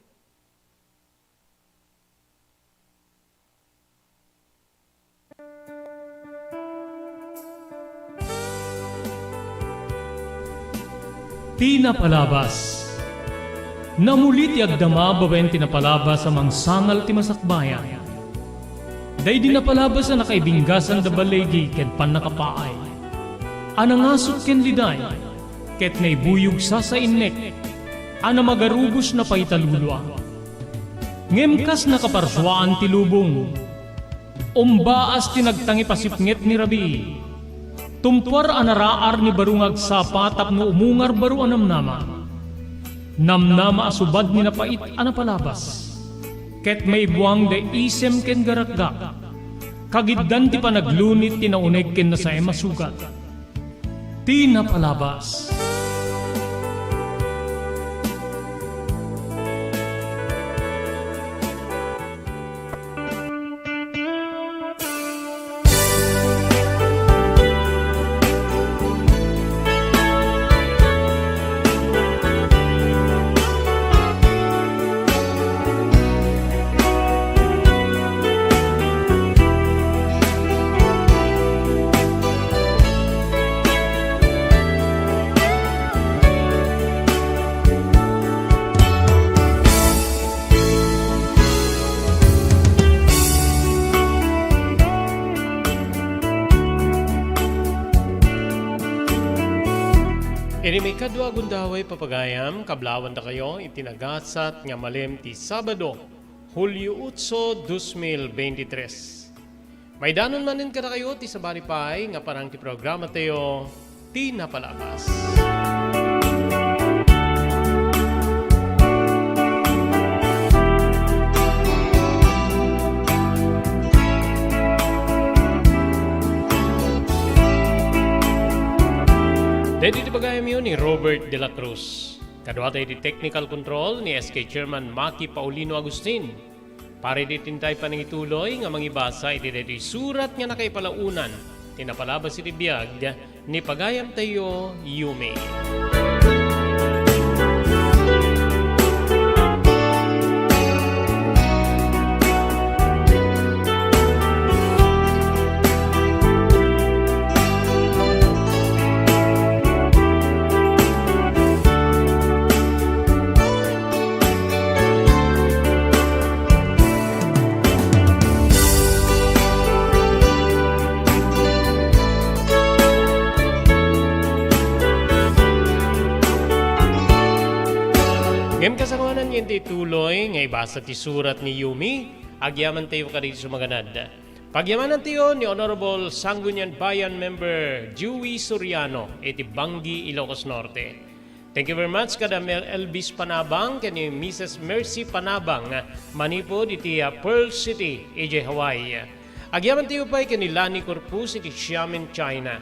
Ti napalabas. Namuli ti agdama babaen ti napalabas a mangsangal ti masakbayan. Daydi napalabas a nakaibinggasan da baligi ken pannakapaay, a nangasuk ken liday, ket naibuyog sasainnek, a namagarubos na paitalulua. Ngem kas nakaparsuaan ti lubong, umbaas ti nagtangip a sipnget ni rabii. Tumpuar a naraar ni baro nga agsapa tapno umungar baro a namnama. Namnama a subad ni napait a napalabas, ket maibuang da isem ken garakgak. Kagiddan ti panaglunit ti nauneg ken nasaem a sugat. Ti napalabas. Iti maikadua a gundaway, papagayam, kablawandakayo iti nagasat nga malem ti Sabado, Hulio otso, dos mil beintitres. Maidanon manen kadakayo ti sabali pay nga parang ti programatayo, Ti Napalabas. Daydi ti pagayamyo ni Robert de la Cruz. Kaduata iti technical control ni S K Chairman Maki Paulino Agustin. Para iti intay panangituloy nga mangibasa iti daytoy surat nga nakaipalaonan ti napalabas iti biag ni pagayamtayo, Yumi. Ngem kasangoanan nga intay ituloy nga ibasa ti surat ni Yumi, agyamantayo kadagiti sumaganad. Pagyamanantayo ni Honorable Sangguniang Bayan Member Joey Soriano iti Banggi, Ilocos Norte. Thank you very much kada Mel Elvis Panabang ken ni Missus Mercy Panabang manipud iti, ah, Pearl City, idiay Hawaii. Agyamantayo pay ken ni Lani Corpus iti Xiamen, China.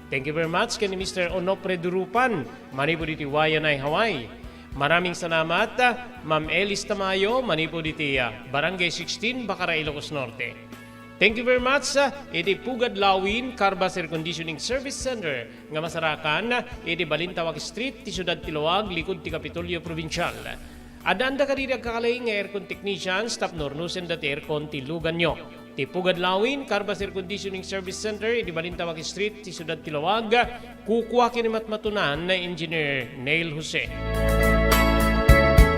Thank you very much ken ni Mister Onofre Durupan manipud iti Waianae, Hawaii. Maraming salamat, ah, Ma'am Elis Tamayo manipud iti, ah, Barangay sixteen, Bacara, Ilocos Norte. Thank you very much, ah, iti Pugad Lawin Carbas Air Conditioning Service Center nga masarakan iti Balintawak Street, ti siudad ti Laoag, likud ti Kapitolyo Probinsial. Addaanda kadagiti agkakalaing nga aircon technicians tapno urnosenda ti aircon ti luganyo. Ti Pugad Lawin Carbas Air Conditioning Service Center iti Balintawak Street, ti siudad ti Laoag, kukua ken ni matmatunan Engineer Neil Jose.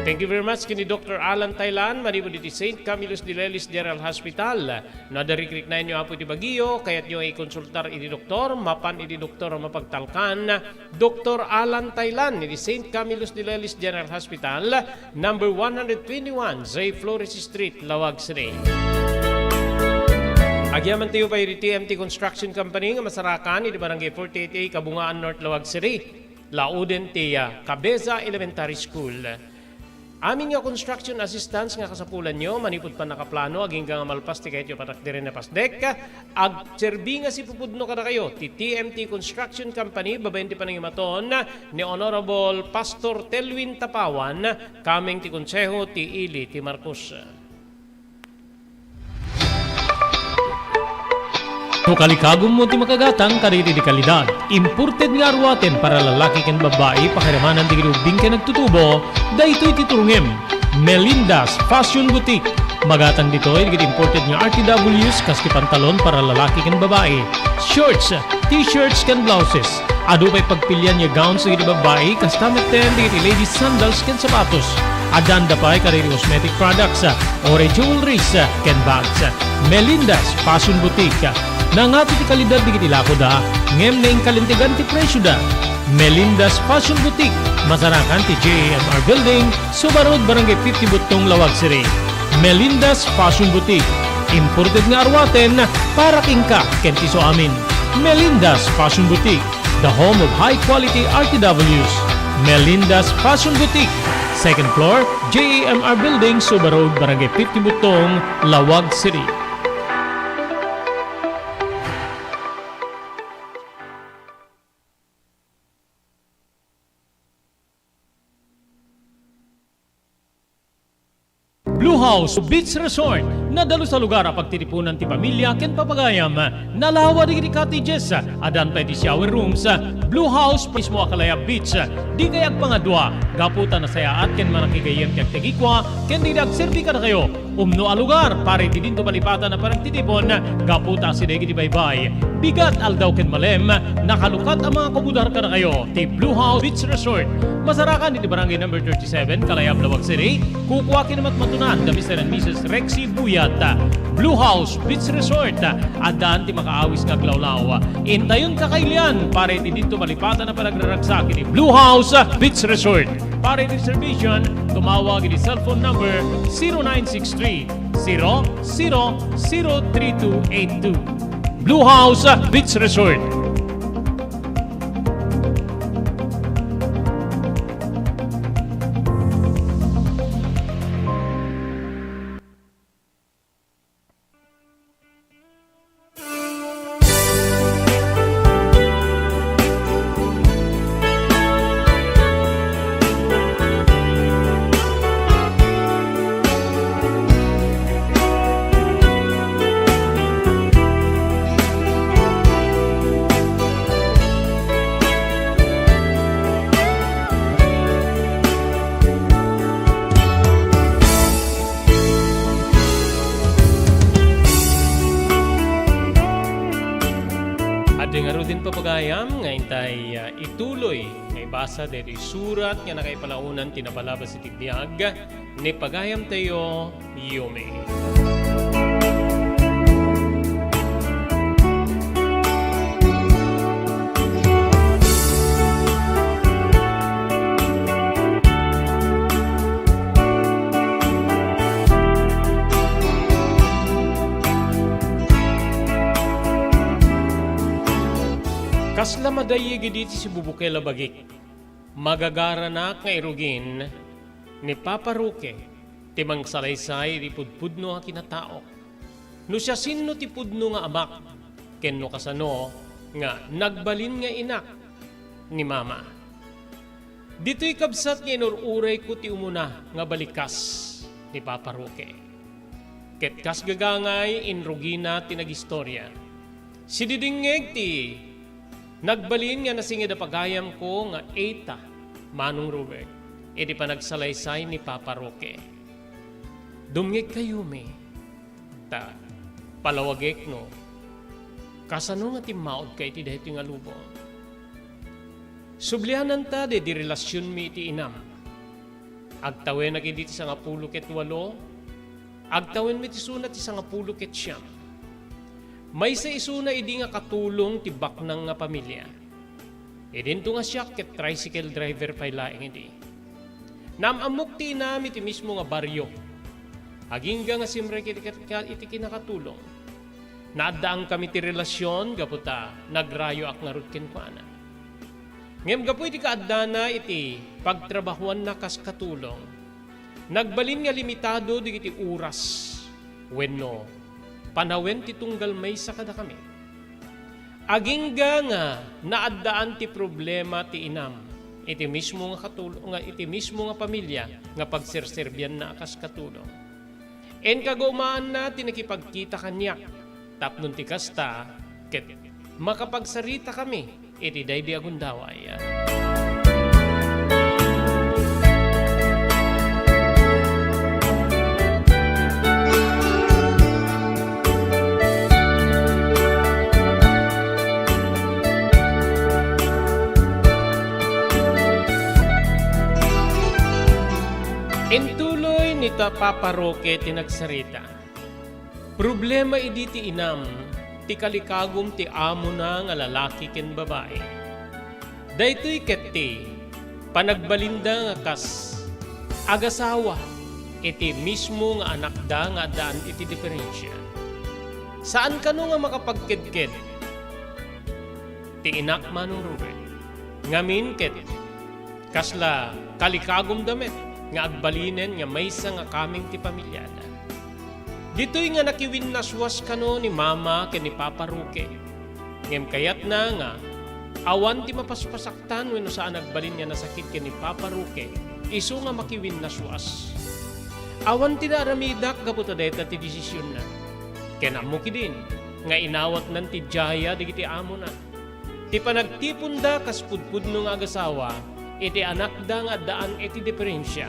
Thank you very much ken ni Doktor Alan Taylan, manipud iti Saint Camillus de Lelis General Hospital. No adda rikriknaenyo, Apo, iti bagio, kayatyo nga ikonsultar iti doktor, mapan iti doktor a mapagtalkan, Doktor Alan Taylan, iti Saint Camillus de Lelis General Hospital, number one hundred twenty-one J Flores Street, Laoag City. Agyamanen tayo pay iti T M T Construction Company nga masarakan iti Barangay forty-eight A, Kabungaan North, Laoag City. Laoden ti, ah, Cabeza Elementary School. Amin nga construction assistance nga kasapulanyo, manipud pannakaplano, agingga nga malpas ti kayatyo patakderen a pasdek, agserbi nga sipupudno kadakayo ti T M T Construction Company, babaen ti panangimaton ni Honorable Pastor Telwin Tapawan, kameng ti Konseho ti Ili ti Marcos. No kalikagummo ti makagatang kadagiti kalidad, imported nga aruaten para lalaki ken babbai, pakiramanan dagiti ubbing ken nagtutubo, daytoy ti turongem. Melinda's Fashion Boutique. Magatang ditoy dagiti imported nga R T Ws kas ti pantalon para lalaki ken babbai, shorts, t-shirts ken blouses. Adu pay pagpilian nga gowns dagiti babbai, kasta metten dagiti ladies sandals ken sapatos. Adda pay kadagiti cosmetic products, uray jewelries, ken bags. Melinda's Fashion Boutique. Nangato ti kalidad dagiti lakoda, ngem naingkalintegan ti presioda. Melinda's Fashion Boutique, masarakan ti J A M R Building, Suba Road, Barangay fifty Buttong, Laoag City. Melinda's Fashion Boutique. Imported nga aruaten para kenka ken ti isuamin. Melinda's Fashion Boutique, the home of high quality R T Ws. Melinda's Fashion Boutique, second floor, J A M R Building, Suba Road, Barangay fifty Buttong, Laoag City. Blue House Beach Resort, nadalus a lugar a pagtitipunan ti pamilia ken papagayam. Nalawa dagiti cottages, addan pay ti shower rooms. Blue House mismo a kalayab beach. Dikay agpangadua, gapu ta nasayaat ken manakigayyem ti agtagikua ken dagiti agserbi kadakayo. Umno a lugar para iti dinto malipatan a panagtitipon, gapu ta asideg iti baybay, bigat, aldaw ken malem, nakalukat a mga kumudar kadakayo ti Blue House Beach Resort. Masarakan iti Barangay Number thirty-seven, Kalayab, Laoag City. Kukua ken matmatunan da Mister and Missus Rexy Buyat. Blue House Beach Resort, addan ti makaawis nga aglawlaw. Intayon kakailian para iti dinto malipatan a panagraragsak iti Blue House Beach Resort. Para iti reservation, tumawag iti cellphone number zero nine six three, zero zero zero three two eight two. Blue House Beach Resort. Adda ngaruden, papagayam, nga intay, ah, ituloy nga ibasa daytoy surat nga nakaipalaonan ti napalabas iti biag ni pagayamtayo, Yumi. Kasla madayyeg idi ti sibubukel a bagik. Magagaranak nga irugin ni Papa Roque ti mangsalaysay iti pudpudno a kinataok. No siasino ti pudno nga amak, ken no kasano nga nagbalin nga inak ni Mama. Ditoy kabsat nga inur-urayko ti umuna nga balikas ni Papa Roque. Ket kas gagangay, inrugina ti nagistoria. Sididingngeg ti nagbalin nga nasinged a pagayamko nga Eta, Manong Robert, iti panagsalaysay ni Papa Roque. Dumngegka, Yumi, ta palawagek no kasano nga timmaudka iti daytoy nga lubong. Subliananta daydi relasionmi iti inam. Agtawenak idi ti sangapulo ket walo, agtawen met isuna ti sangapulo ket siam. Maysa isuna idi nga katulong ti baknang nga pamilia. Idinto nga siak ket tricycle driver pay laeng idi. Naam-ammok ti inam iti mismo nga barrio. Agingga nga simrek iti, iti kinakatulong. Naaddaankami ti relasion gapu ta nagrayoak ngarud kenkuana. Ngem gapu iti kaaddana iti pagtrabahoanna kas katulong, nagbalin nga limitado dagiti oras wenno panawen ti tunggal maysa kadakami. Agingga nga naaddaan ti problema ti inam iti mismo nga katul-, nga iti mismo nga pamilia nga pagserserbianna a kas katulong. Inkagumaanna ti nakipagkita kaniak, tapno ti kasta, ket makapagsaritakami iti daydi a gundaway. Intuloy ni ta-, Papa Roque ti nagsarita. Problema idi ti inam ti kalikagum ti amona nga lalaki ken babai. Daytoy ket ti panagbalinda nga kas agasawa iti mismo nga anakda nga addaan iti diferensia. Saan kano nga makapagkedked ti inak, Manong Robert. Ngamin ket kasla kalikagumda met nga agbalinen nga maysa nga kameng ti pamiliada. Ditoy nga nakiwinnaswas kano ni Mama ken ni Papa Roque. Ngem kayatna nga awan ti mapaspasaktan wenno saan agbalin nga nasakit ken ni Papa Roque isu nga makiwinnaswas. Awan ti naaramidak gapu ta dayta ti desisionna. Ken ammok idin nga inawatnan ti diaya dagiti amona. Ti panagtiponda kas pudpudno nga agasawa iti anakda nga addaan iti diferensia.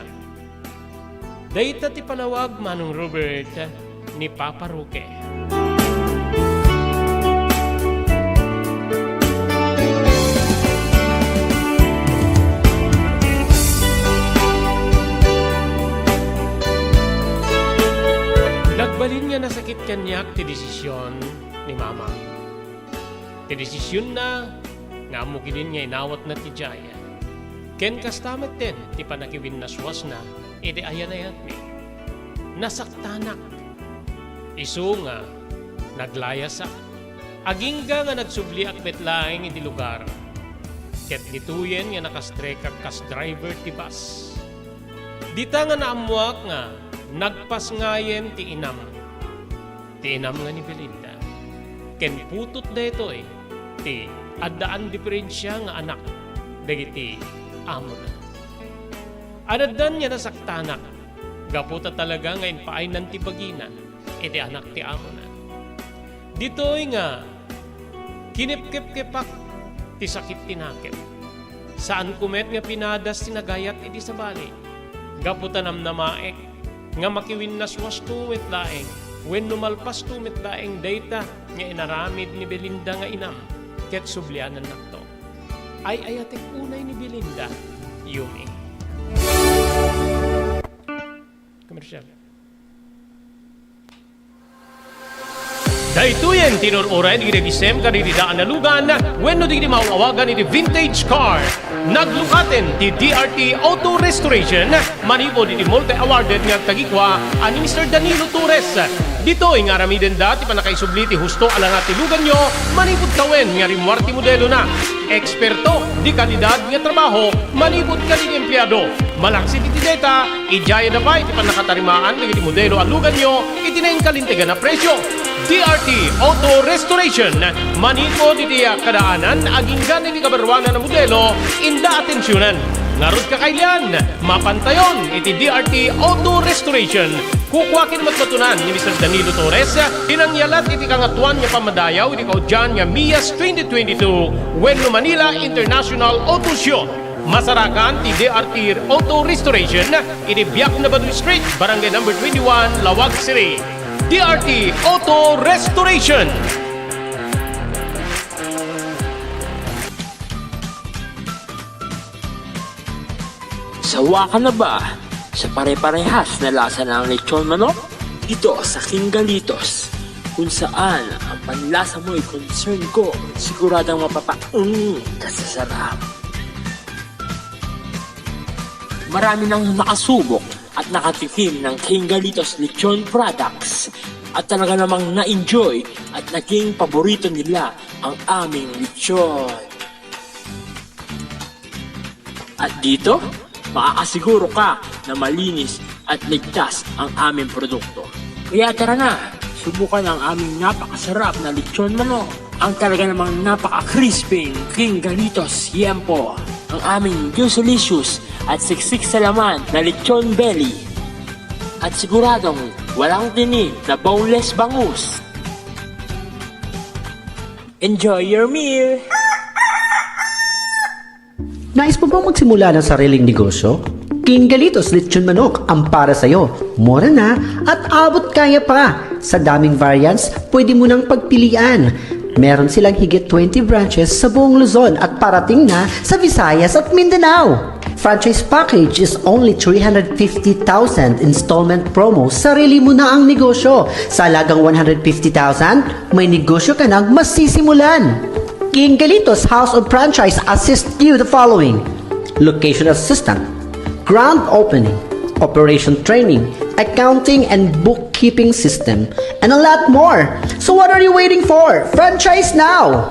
Dayta ti panawag, Manong Robert, ni Papa Roque. Nagbalin nga nasakit kaniak ti desisyon ni Mama. Ti desisionna nga ammok idin nga inawatna ti diaya. Ken kasta metten ti panakiwinnaswasna iti ayanayatmi. Nasaktanak. Isu nga naglayasak. Agingga nga nagsubliak met laeng iti lugar. Ket ditoyen nga nakastrekak kas driver ti bus. Dita nga naammoak nga nagpasngayen ti inam. Ti inam nga ni Belinda. Ken putot daytoy ti addaan diferensia nga anak dagiti amona. Adaddan nga nasaktanak gapu ta talaga nga impaaynan ti bagina iti anak ti amona. Ditoy nga kinepkepkepak ti sakit ti nakem. Saanko met nga pinadas ti nagayat iti sabali. Gapu ta namnamaek nga makiwinnaswasto met laeng wenno malpasto met laeng dayta nga inaramid ni Belinda nga inam ket sublianannakto. Ay-ayatek unay ni Belinda, Yumi. Komersial. Daytoyen ti inur-uray dagiti agisem kadagiti daan a lugan wenno dagiti maaw-awagan iti vintage car. Naglukaten ti D R T Auto Restoration manipud iti multi-awarded nga agtagikua a ni Mister Danilo Torres. Ditoy nga aramidenda ti pannakaisubli ti husto a langat ti luganyo manipud tawen nga rimmuar ti modelona. Eksperto, de kalidad nga trabaho manipud kadagiti empleado. Malaksid iti dayta, idiayada pay ti pannakatarimaan dagiti modelo a luganyo iti nainkalintegan a presio. D R T Auto Restoration, manipud iti kadaanan agingga iti kabaruanan a modelo, inda atensionan. Ngarud, kakailian, mapantayon iti D R T Auto Restoration. Kukua ken matmatunan ni Mister Danilo Torres ti nangyalat iti Kangatoan nga Pammadayaw iti kaudian nga Mias twenty twenty-two wenno Manila International Auto Show. Masarakan ti D R T Auto Restoration iti Biak na Baduy Street, Barangay Number twenty-one, Laoag City. D R T Auto Restoration. Sawa ka na ba? Sa pare-parehas na lasa ng lechon manok dito sa King Galitos, kung saan ang panlasa mo'y concern ko, siguradong mapapaung ka sa sarap. Marami nang nakasubok at nakatikim ng King Galitos Lechon Products at talaga namang na-enjoy at naging paborito nila ang aming lechon. At dito, makakasiguro ka na malinis at ligtas ang aming produkto. Kaya tara na, subukan ang aming napakasarap na lechon manok, ang talaga namang napaka-crispy King Galitos Yempo, ang aming juicy-licious at siksik sa laman na lechon belly. At siguradong walang tinik na boneless bangus. Enjoy your meal! Nais mo bang magsimula ng sariling negosyo? King Galitos Lechon Manok ang para sa'yo. Mura na at abot kaya pa. Sa daming variants, pwede mo nang pagpilian. Meron silang higit twenty branches sa buong Luzon at parating na sa Visayas at Mindanao. Franchise package is only three hundred fifty thousand, installment promo, sarili mo na ang negosyo. Sa halagang one hundred fifty thousand, may negosyo ka nang masisimulan. King Galitos House of Franchise assist you the following: location assistant, grand opening, operation training, accounting and bookkeeping system, and a lot more. So what are you waiting for? Franchise now!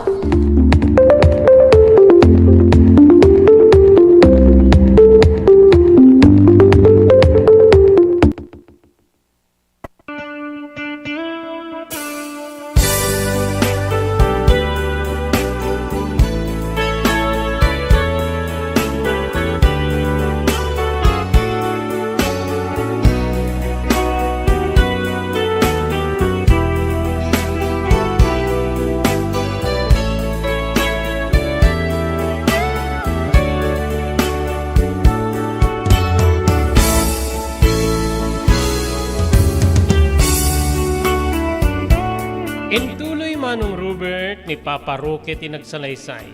Intuloy Manong Robert ni Papa Roque ti nagsalaysay.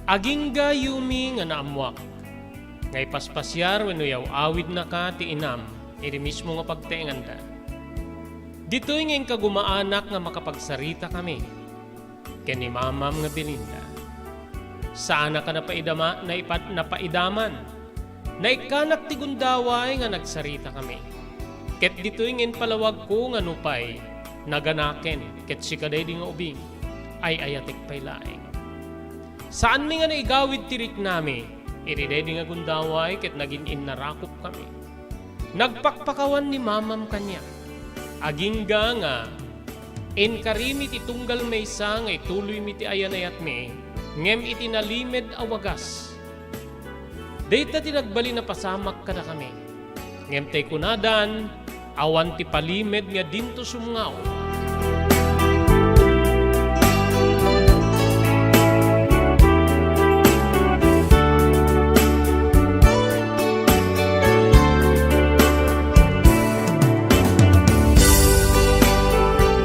Agingga Yumi nga naammuak nga ipaspasiar wenno yaw-awidnaka ti inam iti mismo nga pagtaenganda. Ditoy nga inkagumaanak nga makapagsaritakami ken ni Mamam nga Belinda. Saannak a napaidama-, naipa-, napaidaman. Naikkanak ti gundaway nga nagsaritakami. Ket ditoy nga impalawagko nga nupay naganaken ket sika daydi nga ubing, ay-ayatek pay laeng. Saanmi nga naigawid ti riknami iti daydi nga gundaway ket nagin-innarakopkami. Nagpakpakawan ni Mamam kaniak. Agingga nga inkarimi ti tunggal maysa nga ituloymi ti ayan-ayatmi, ngem iti nalimed a wagas. Dayta ti nagbalin a pasamak kadakami. Ngem tay kunadan, awan ti palimed nga dinto sumngaw.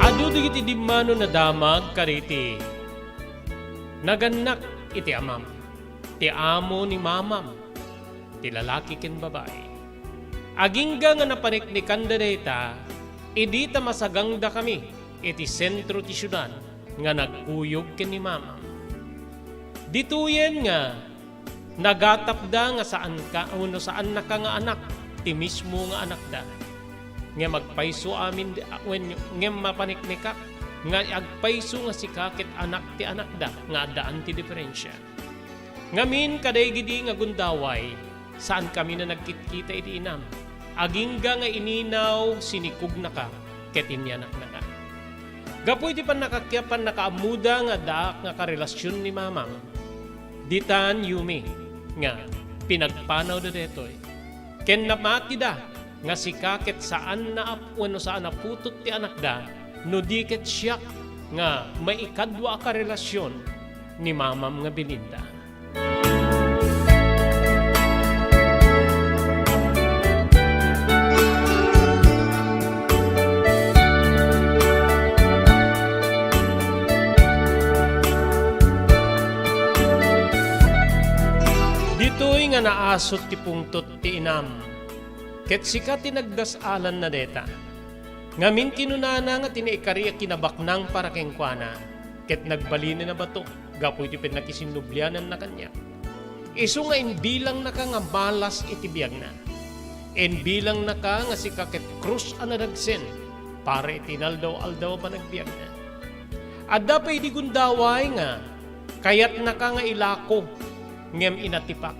Adu dagiti dimmano nadamag kaditi nagannak iti amam, ti amo ni Mamam, ti lalaki ken babai. Agingga nga napaniknikanda dayta, idi ta masagangdakami iti sentro ti siudad nga nagkuyog ken ni Mamam. Ditoyen nga nagatapda nga saanka wenno saannaka nga anak ti mismo nga anakda. Ngem agpayso amin di-, wen-, ngem mapaniknikak nga agpayso nga sika ket anak ti anakda nga addaan ti diferensia. Ngamin, kadagidi nga gundaway, saankami a nagkitkita iti inam. Agingga nga ininaw, sinikugnaka, ket inyanaknaka. Gapu iti pannakakiap-, pannakaammoda nga addaak nga karelasion ni Mamam, ditan Yumi nga pinagpanawda daytoy. Ken namatida nga sika ket saan naap-, wenno saan a putot ti anakda, no di ket siak nga maikadua a karelasion ni Mamam nga Belinda. Ditoy nga naasut ti pungtot ti inam, Ket sika ti nagdas-alanna dayta. Ngamin kinunana nga ti naikari a kinabaknang para kenkuana, ket nagbalinen a bato gapu iti pannakisinubliananna kaniak. Isu nga imbilangnaka nga malas iti biagna. Imbilangnaka nga sika ket krus a nadagsen para iti inaldaw-aldaw a panagbiagna. Adda pay idi gundaway nga kayatnaka nga ilako, ngem inatipak.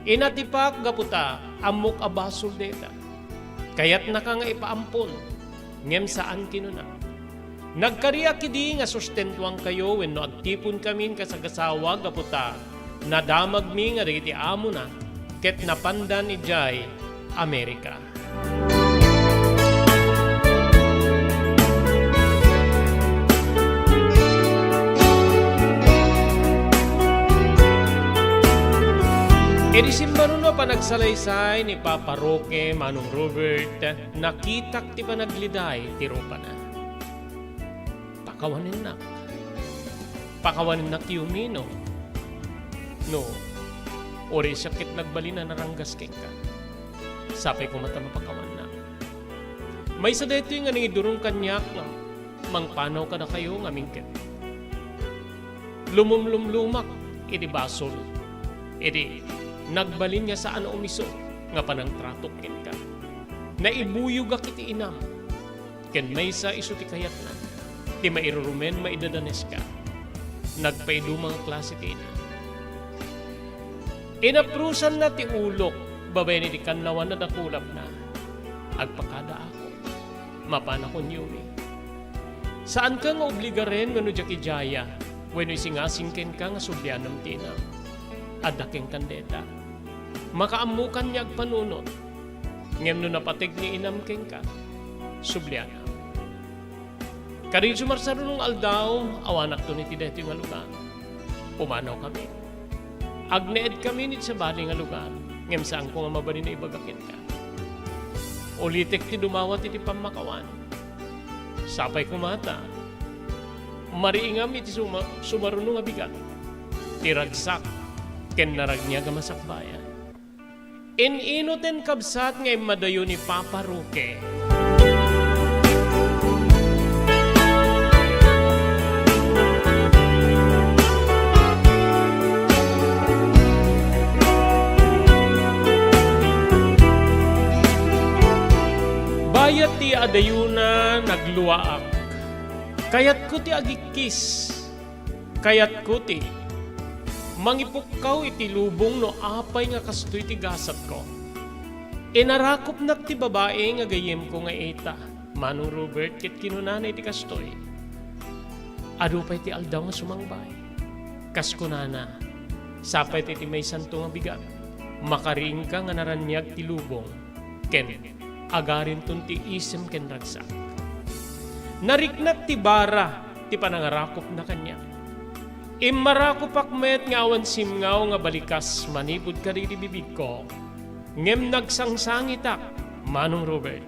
Inatipak gapu ta ammok a basol dayta. Kayatnaka nga ipaampon, ngem saan kinuna. Nagkariak idi nga sustentuankayo wenno agtiponkamin kasagasawa gapu ta nadamagmi nga dagiti amona ket napandan idiay Amerika. Iti simmaruno a panagsalaysay ni Papa Roque, Manong Robert, nakitak ti panagliday ti rupana. Pakawanennak. Pakawanennak, Yumi, no? No, uray siak ket nagbalin a naranggas kenka. Sapay koma ta mapakawannak. Maysa daytoy nga nangidurong kaniak nga mangpanaw kadakayo ngamin ket lumumlumlumak iti basol. Idi nagbalin nga saan a umiso nga panangtratok kenka. Naibuyogak iti inam. Ken maysa isu ti kayatna, ti mairurumen maidadaneska. Nagpaiduma nga klase ti ina. Inaprusanna ti ulok babaen iti kannawan a dakulapna. Agpakadaakon. Mapanakon, Yumi. Saanka nga obligaren wenno diak idiaya wenno isingasing kenka nga sublianem ti inam. Adda kenkan dayta. Makaammokan nga agpanunot. Ngem no napateg ni inam kenka, subliana. Kadagiti sumarsarano nga aldaw, awanakton iti daytoy nga lugar. Pumanawkami. Agneedkami iti sabali nga lugar, ngem saanko nga mabalin a ibaga kenka. Ulitek ti dumawat iti pammakawan. Sapay koma ta mariingam iti suma-, sumaruno nga bigat ti ragsak ken naragniag a masakbayan. In-inoten, kabsat, nga immadayo ni Papa Roque. Bayat ti adayona, nagluaak. Kayatko ti agikkis. Kayatko ti mangipukkaw iti lubong no apay nga kastoy ti gasatko. Inarakopnak ti babai nga gayyemko nga ita, Manong Robert, ket kinunana iti kastoy, "Adu pay ti aldaw nga sumangbay." Kas kunana, "Sapay ti, ti maysanto nga bigat, makariingka nga naraniag ti lubong." Ken agarinton ti isem ken ragsak. Nariknak ti bara ti panangarakopna kaniak. Immarakopak met nga awan simngaw nga balikas manipud kadagiti bibigko, ngem nagsangsangitak, Manong Robert.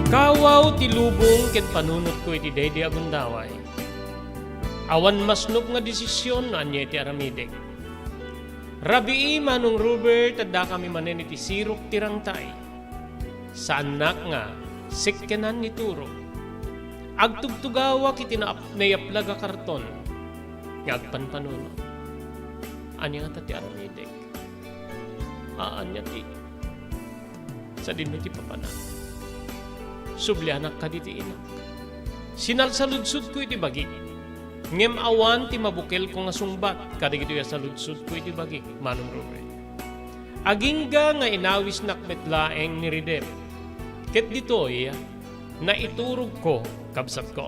Kawaw ti lubong ken panunotko iti daydi a gundaway. Awan masnop nga desisyon no ania ti aramidek. Rabii, Manong Robert, addakami manen iti sirok ti rangtay. Saannak nga sekkenan ni Turo. Agtugtugawak iti naap-, naiyaplag a karton nga agpanpanunot. Ania ngata ti aramidek? Ania ti sadino ti papanak? Sublianak kaditi inak. Sinalsaludsodko iti bagik. Ngem awan ti mabukelko nga sungbat kadagitoy a saludsodko iti bagik, Manong Robert. Agingga nga inawisnak met laeng ni Ridep. Ket ditoy, naiturogko, kabsatko.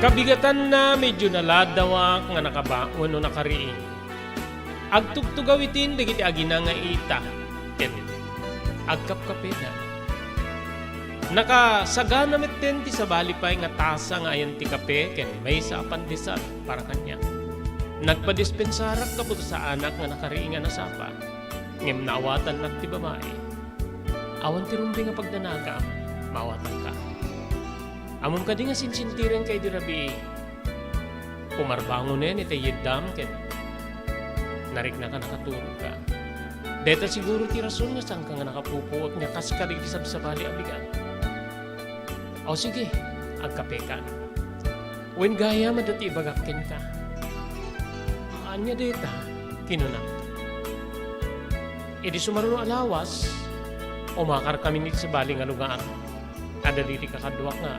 Kabigatanna, medyo naladdawak nga nakaba-, wenno nakariing. Agtugtugaw itin dagiti agina nga ita, ken agkapkapeda. Nakasagana metten ti sabali pay nga tasa nga ayan ti kape ken maysa a pandesal para kaniak. Nagpadispensarak gapu ta saanak nga nakariing a nasapa, ngem naawatannak ti babai. Awan ti rumbeng a pagdanagam, maawatanka. Ammom kadi nga sinsintirenka idi rabii? Pumarbangonen itay yeddam ket nariknaka nakaturogka. Dayta siguro ti rason nga saanka nga nakapupuot nga kas kadagiti sabsabali a bigat. O sige, agkapeka. Wen gayam adda ti ibagak kenka. Ania dayta? Kinunak. Idi sumaruno a lawas, umakarkami iti sabali nga lugar. Adda diti kakaduak nga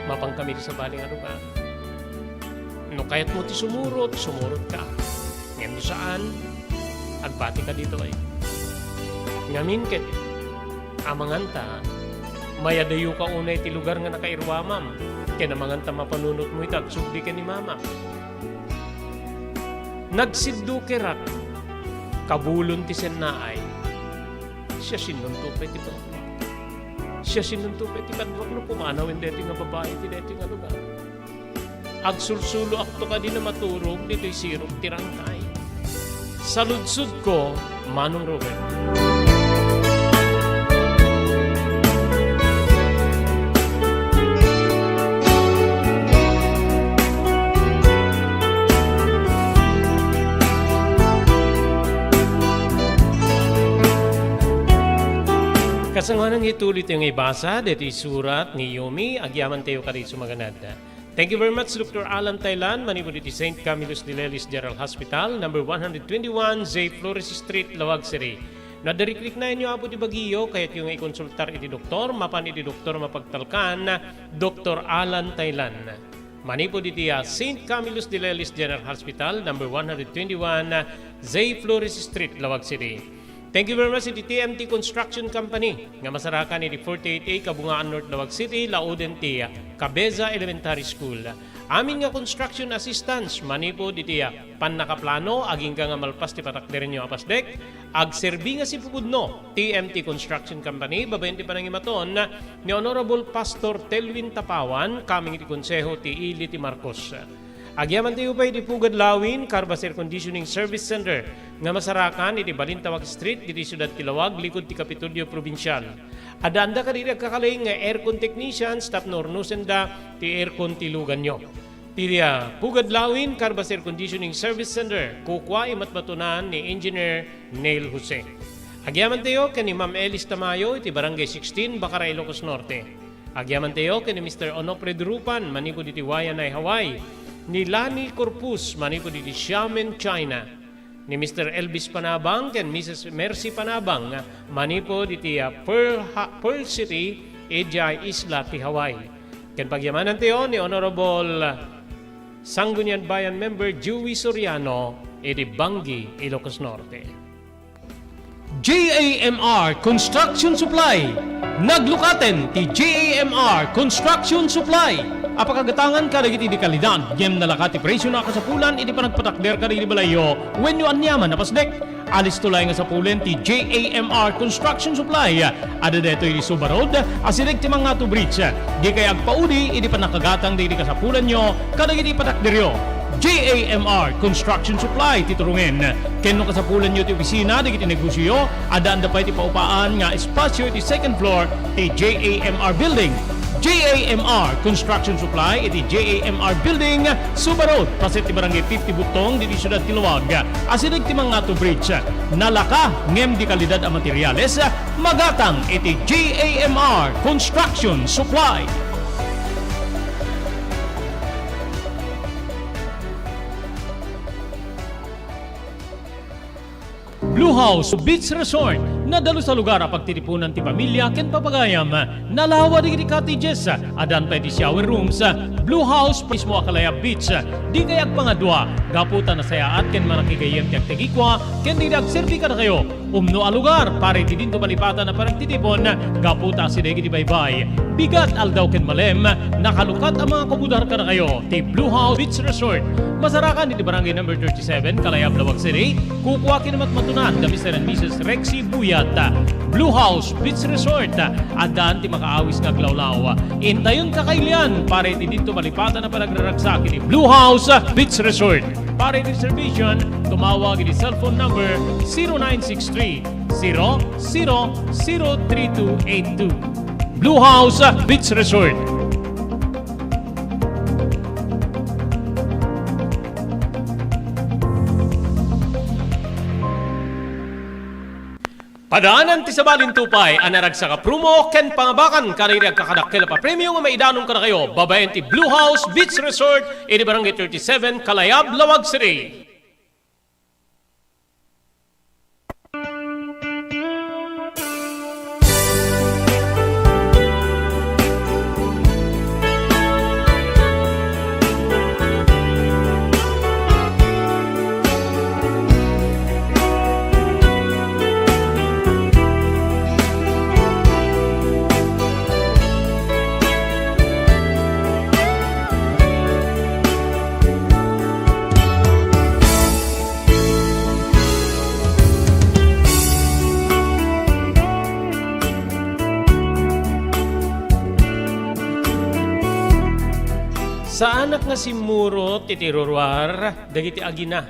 mapankami iti sabali nga lugar. No kayatmo ti sumurot, sumurotka. Ngem no saan, agbatika ditoy. Ngamin ket, amanganta, mayadayoka unay ti lugar nga nakairuamam, ken amanganta mapanunotmo ita agsubli ken ni Mama. Nagsiddukerak, kabulon ti sennaay. Siasinoto pay ti kaduak. Siasinoto pay ti kaduak no pumanawen daytoy nga babai iti daytoy nga lugar. Agsulsuloakto kadi a maturog ditoy sirok ti rangkay. Saludsodko, Manong Robert. Kasangoanan nga ituloytayo nga ibasa daytoy surat ni Yumi, agyamantayo kadi sumaganad. Thank you very much, Doctor Alan Tailan, manipud iti Saint Camillus de Lelis General Hospital, number one hundred twenty-one, J Flores Street, Laoag City. No adda rikriknaenyo, Apo, ti bagiyo, kayatyo nga ikonsultar iti doktor, mapan iti doktor mapagtalkan, Doctor Alan Tailan. Manipud iti, ah, Saint Camillus de Lelis General Hospital, number one hundred twenty-one, J Flores Street, Laoag City. Thank you very much iti T M T Construction Company nga masarakan iti forty-eight A Kabungaan North, Laoag City, lauden ti Cabeza Elementary School. Amin nga construction assistance manipud iti pannakaplano agingga nga malpas ti patakderenyo a pasdek, agserbi nga sipupudno ti T M T Construction Company babaen ti panangimaton ni Honorable Pastor Telwin Tapawan, kameng iti Konseho ti Ili ti Marcos. Agyamantayo pay iti Pugad Lawin Carbas Air Conditioning Service Center nga masarakan iti Balintawak Street, iti siudad ti Laoag, likud ti Kapitolyo Probinsial. Addaanda kadagiti agkakaling nga aircon technicians tapno urnosenda ti aircon ti luganyo. Ti, ah, Pugad Lawin Carbas Air Conditioning Service Center, kukua imatmatunan ni Engineer Neil Jose. Agyamantayo ken ni Ma'am Elis Tamayo iti Barangay sixteen, Bacara, Ilocos Norte. Agyamantayo ken ni Mister Onofre Durupan manipud iti Waianae, Hawaii, ni Lani Corpus manipud iti Xiamen, China, ni Mister Elvis Panabang ken Missus Mercy Panabang manipud iti, ah, Pearl Ha-, Pearl City, idiay isla ti Hawaii. Ken pagyamanantayo ni Honorable Sangguniang Bayan Member Joey Soriano iti Bangui, Ilocos Norte. J A M R Construction Supply. Naglukaten ti J A M R Construction Supply a pakagatangan kadagiti di kalidad ngem nalaka ti presiona a kasapulan iti panagpatakder kadagiti balayyo wenno aniaman a pasdek. Alisto laeng a sapulen ti J A M R Construction Supply. Adda daytoy iti Suba Road, asideg ti Mangato Bridge. Dikay agpaudi iti pannakagatang dagiti kasapulanyo kadagiti patakderyo. J A M R Construction Supply ti turongen. Ken no kasapulanyo ti opisina dagiti negosioyo, addaanda pay ti paupaan nga espasio iti second floor ti J A M R Building. J A M R Construction Supply iti J A M R Building, Suba Road, paset ti Barangay fifty Butong, ditoy siudad ti Laoag, asideg ti Mangato Bridge. Nalaka ngem di kalidad a materiales, magatang iti J A M R Construction Supply. Blue House Beach Resort, nadalus a lugar a pagtitipunan ti pamilya ken papagayam. Nalawa dagiti cottages, addan pay ti shower rooms. Blue House mismo a Calaya Beach. Dikay agpangadua, gapu ta nasayaat ken manakigayyem ti agtagikua ken dagiti agserbi kadakayo. Umno a lugar para iti dinto malipatan a panagtitipon gapu ta asideg iti baybay, bigat, aldaw ken malem, nakalukat a mga kumudar kadakayo ti Blue House Beach Resort. Masarakan iti Barangay Number thirty-seven, Kalayab, Laoag City. Kukua ken matmatunan da Mister and Missus Rexy Buyat. Blue House Beach Resort. Addan ti makaawis nga aglawlaw. Intayon kakailian para iti dinto malipatan a panagraragsak iti Blue House Beach Resort. Para iti reservation, tumawag iti cellphone number zero nine six three, zero zero zero three two eight two. Blue House Beach Resort. Padaanan ti sabalin tupay a naragsak a promo ken pangabakan kadagiti agkakadakkel a papremio nga maidanon kadakayo babaen ti Blue House Beach Resort iti Barangay thirty-seven, Kalayab, Laoag City. Saanak nga simmurot iti ruruar dagiti agina.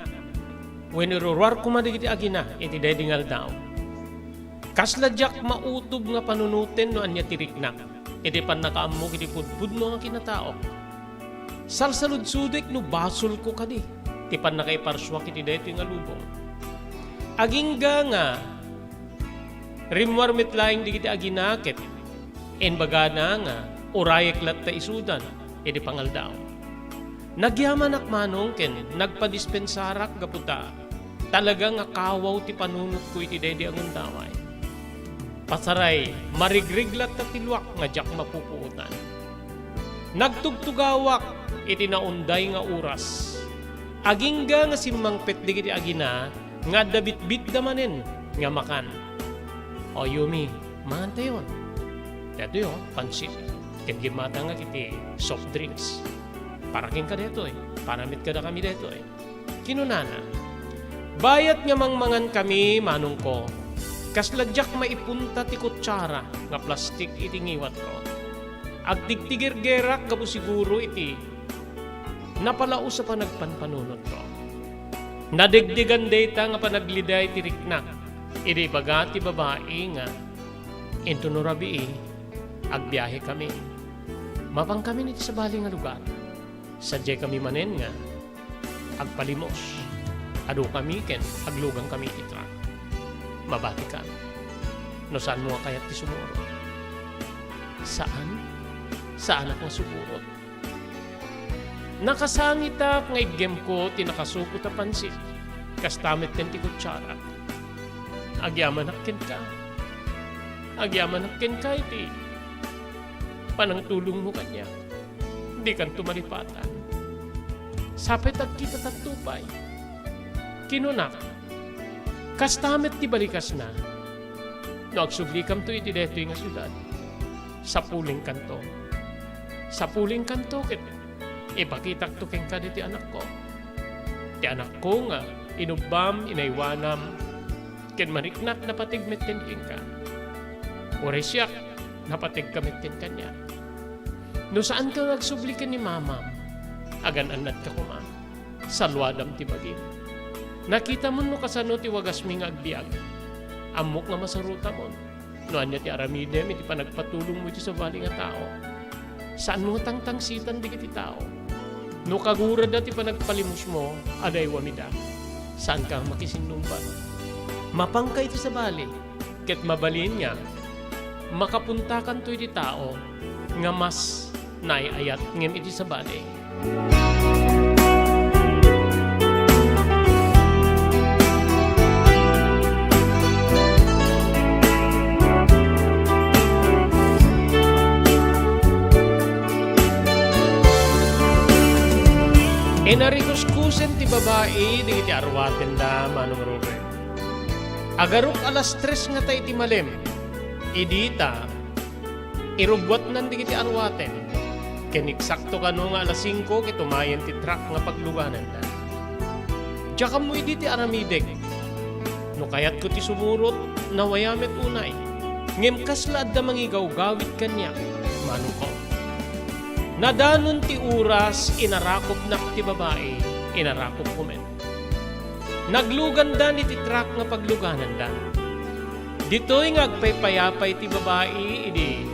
Wenno ruruar koma dagiti agina iti daydi nga aldaw. Kasla diak mautob nga panunoten no ania ti riknak iti pannakaammok iti pudpudno nga kinataok. Salsaludsodek no basolko kadi ti pannakaiparsuak iti daytoy nga lubong. Agingga nga rimmuar met laeng dagiti agina ket imbagana nga urayek latta isudan iti pangaldaw. Nagyamanak manong ken nagpadispensarak gapu ta talaga nga kawaw ti panunotko iti daydi a gundaway. Pasaray, marigriglat ta ti luak nga diak mapupuotan. Nagtugtugawak iti naunday nga oras. Agingga nga simmangpet dagiti agina nga adda bitbitda manen nga makan. O Yumi, mangantayon. Daytoy, o, pansit. Ken gimmatangak iti soft drinks. Para kenka daytoy. Para met kadakami daytoy. Kinunana, "Bayat nga mangmangankami, manongko, kasla diak maipunta ti kutsara nga plastik iti ngiwatko. Agtigtigergerak gapu siguro iti napalaos a panagpanpanunotko." Nadegdegan dayta nga panagliday ti riknak idi ibaga ti babai nga, "Inton no rabii, agbiahekami. Mapankamin iti sabali nga lugar. Sadiaykami manen nga agpalimos. Adukami ken aglugangkami iti truck. Mabatikam. No saanmo nga kayat ti sumurot." "Saan? Saanak nga sumurot." Nakasangitak nga iggem ko ti nakasukot a pansit. Kasta metten ti kutsarak. "Agyamanak kenka. Agyamanak kenka iti panangtulongmo kaniak. Dikanto malipatan. Sapay ta agkitatanto pay." Kinunak, "Kasta met ti balikasna. No agsublikamto iti daytoy nga siudad, sapulengkanto. Sapulengkanto ket ipakitakto kenka daytoy anakko. Ti anakko nga inubbam, inaywanam, ken mariknak napateg metten kenka. Uray siak, napategka metten kaniak. No saanka nga agsubli ken ni mamam, agan-annadka koma. Saluadam ti bagim. Nakitamon no kasano ti wagasmi nga agbiag. Ammok nga masarutamon no ania ti aramidem iti panagpatulongmo iti sabali nga tao. Saanmo nga tangtangsitan dagiti tao. No kagurada ti panagpalimosmo, adda aywamida. Saanka makisinnungbat. Mapanka iti sabali, ket mabalin nga makapuntakanto iti tao nga mas naay-ayat ngem iti sabali. Inarikuskusen ti babai dagiti arwatenda, Manong Robert. Agaruk alas tres ngata iti malem, idi ta irubbuatnan dagiti aruaten, ken eksakto kano nga alas singko ket umayen ti truck nga paglugananda. Diak ammo idi ti aramidek. No kayatko ti sumurot, nawaya met unay. Ngem kasla adda mangigawgawid kaniak, manongko. Nadanon ti oras, inarakupnak ti babai, inarakupko met. Naglugandan iti truck nga paglugananda. Ditoy nga agpaypayapay ti babai idi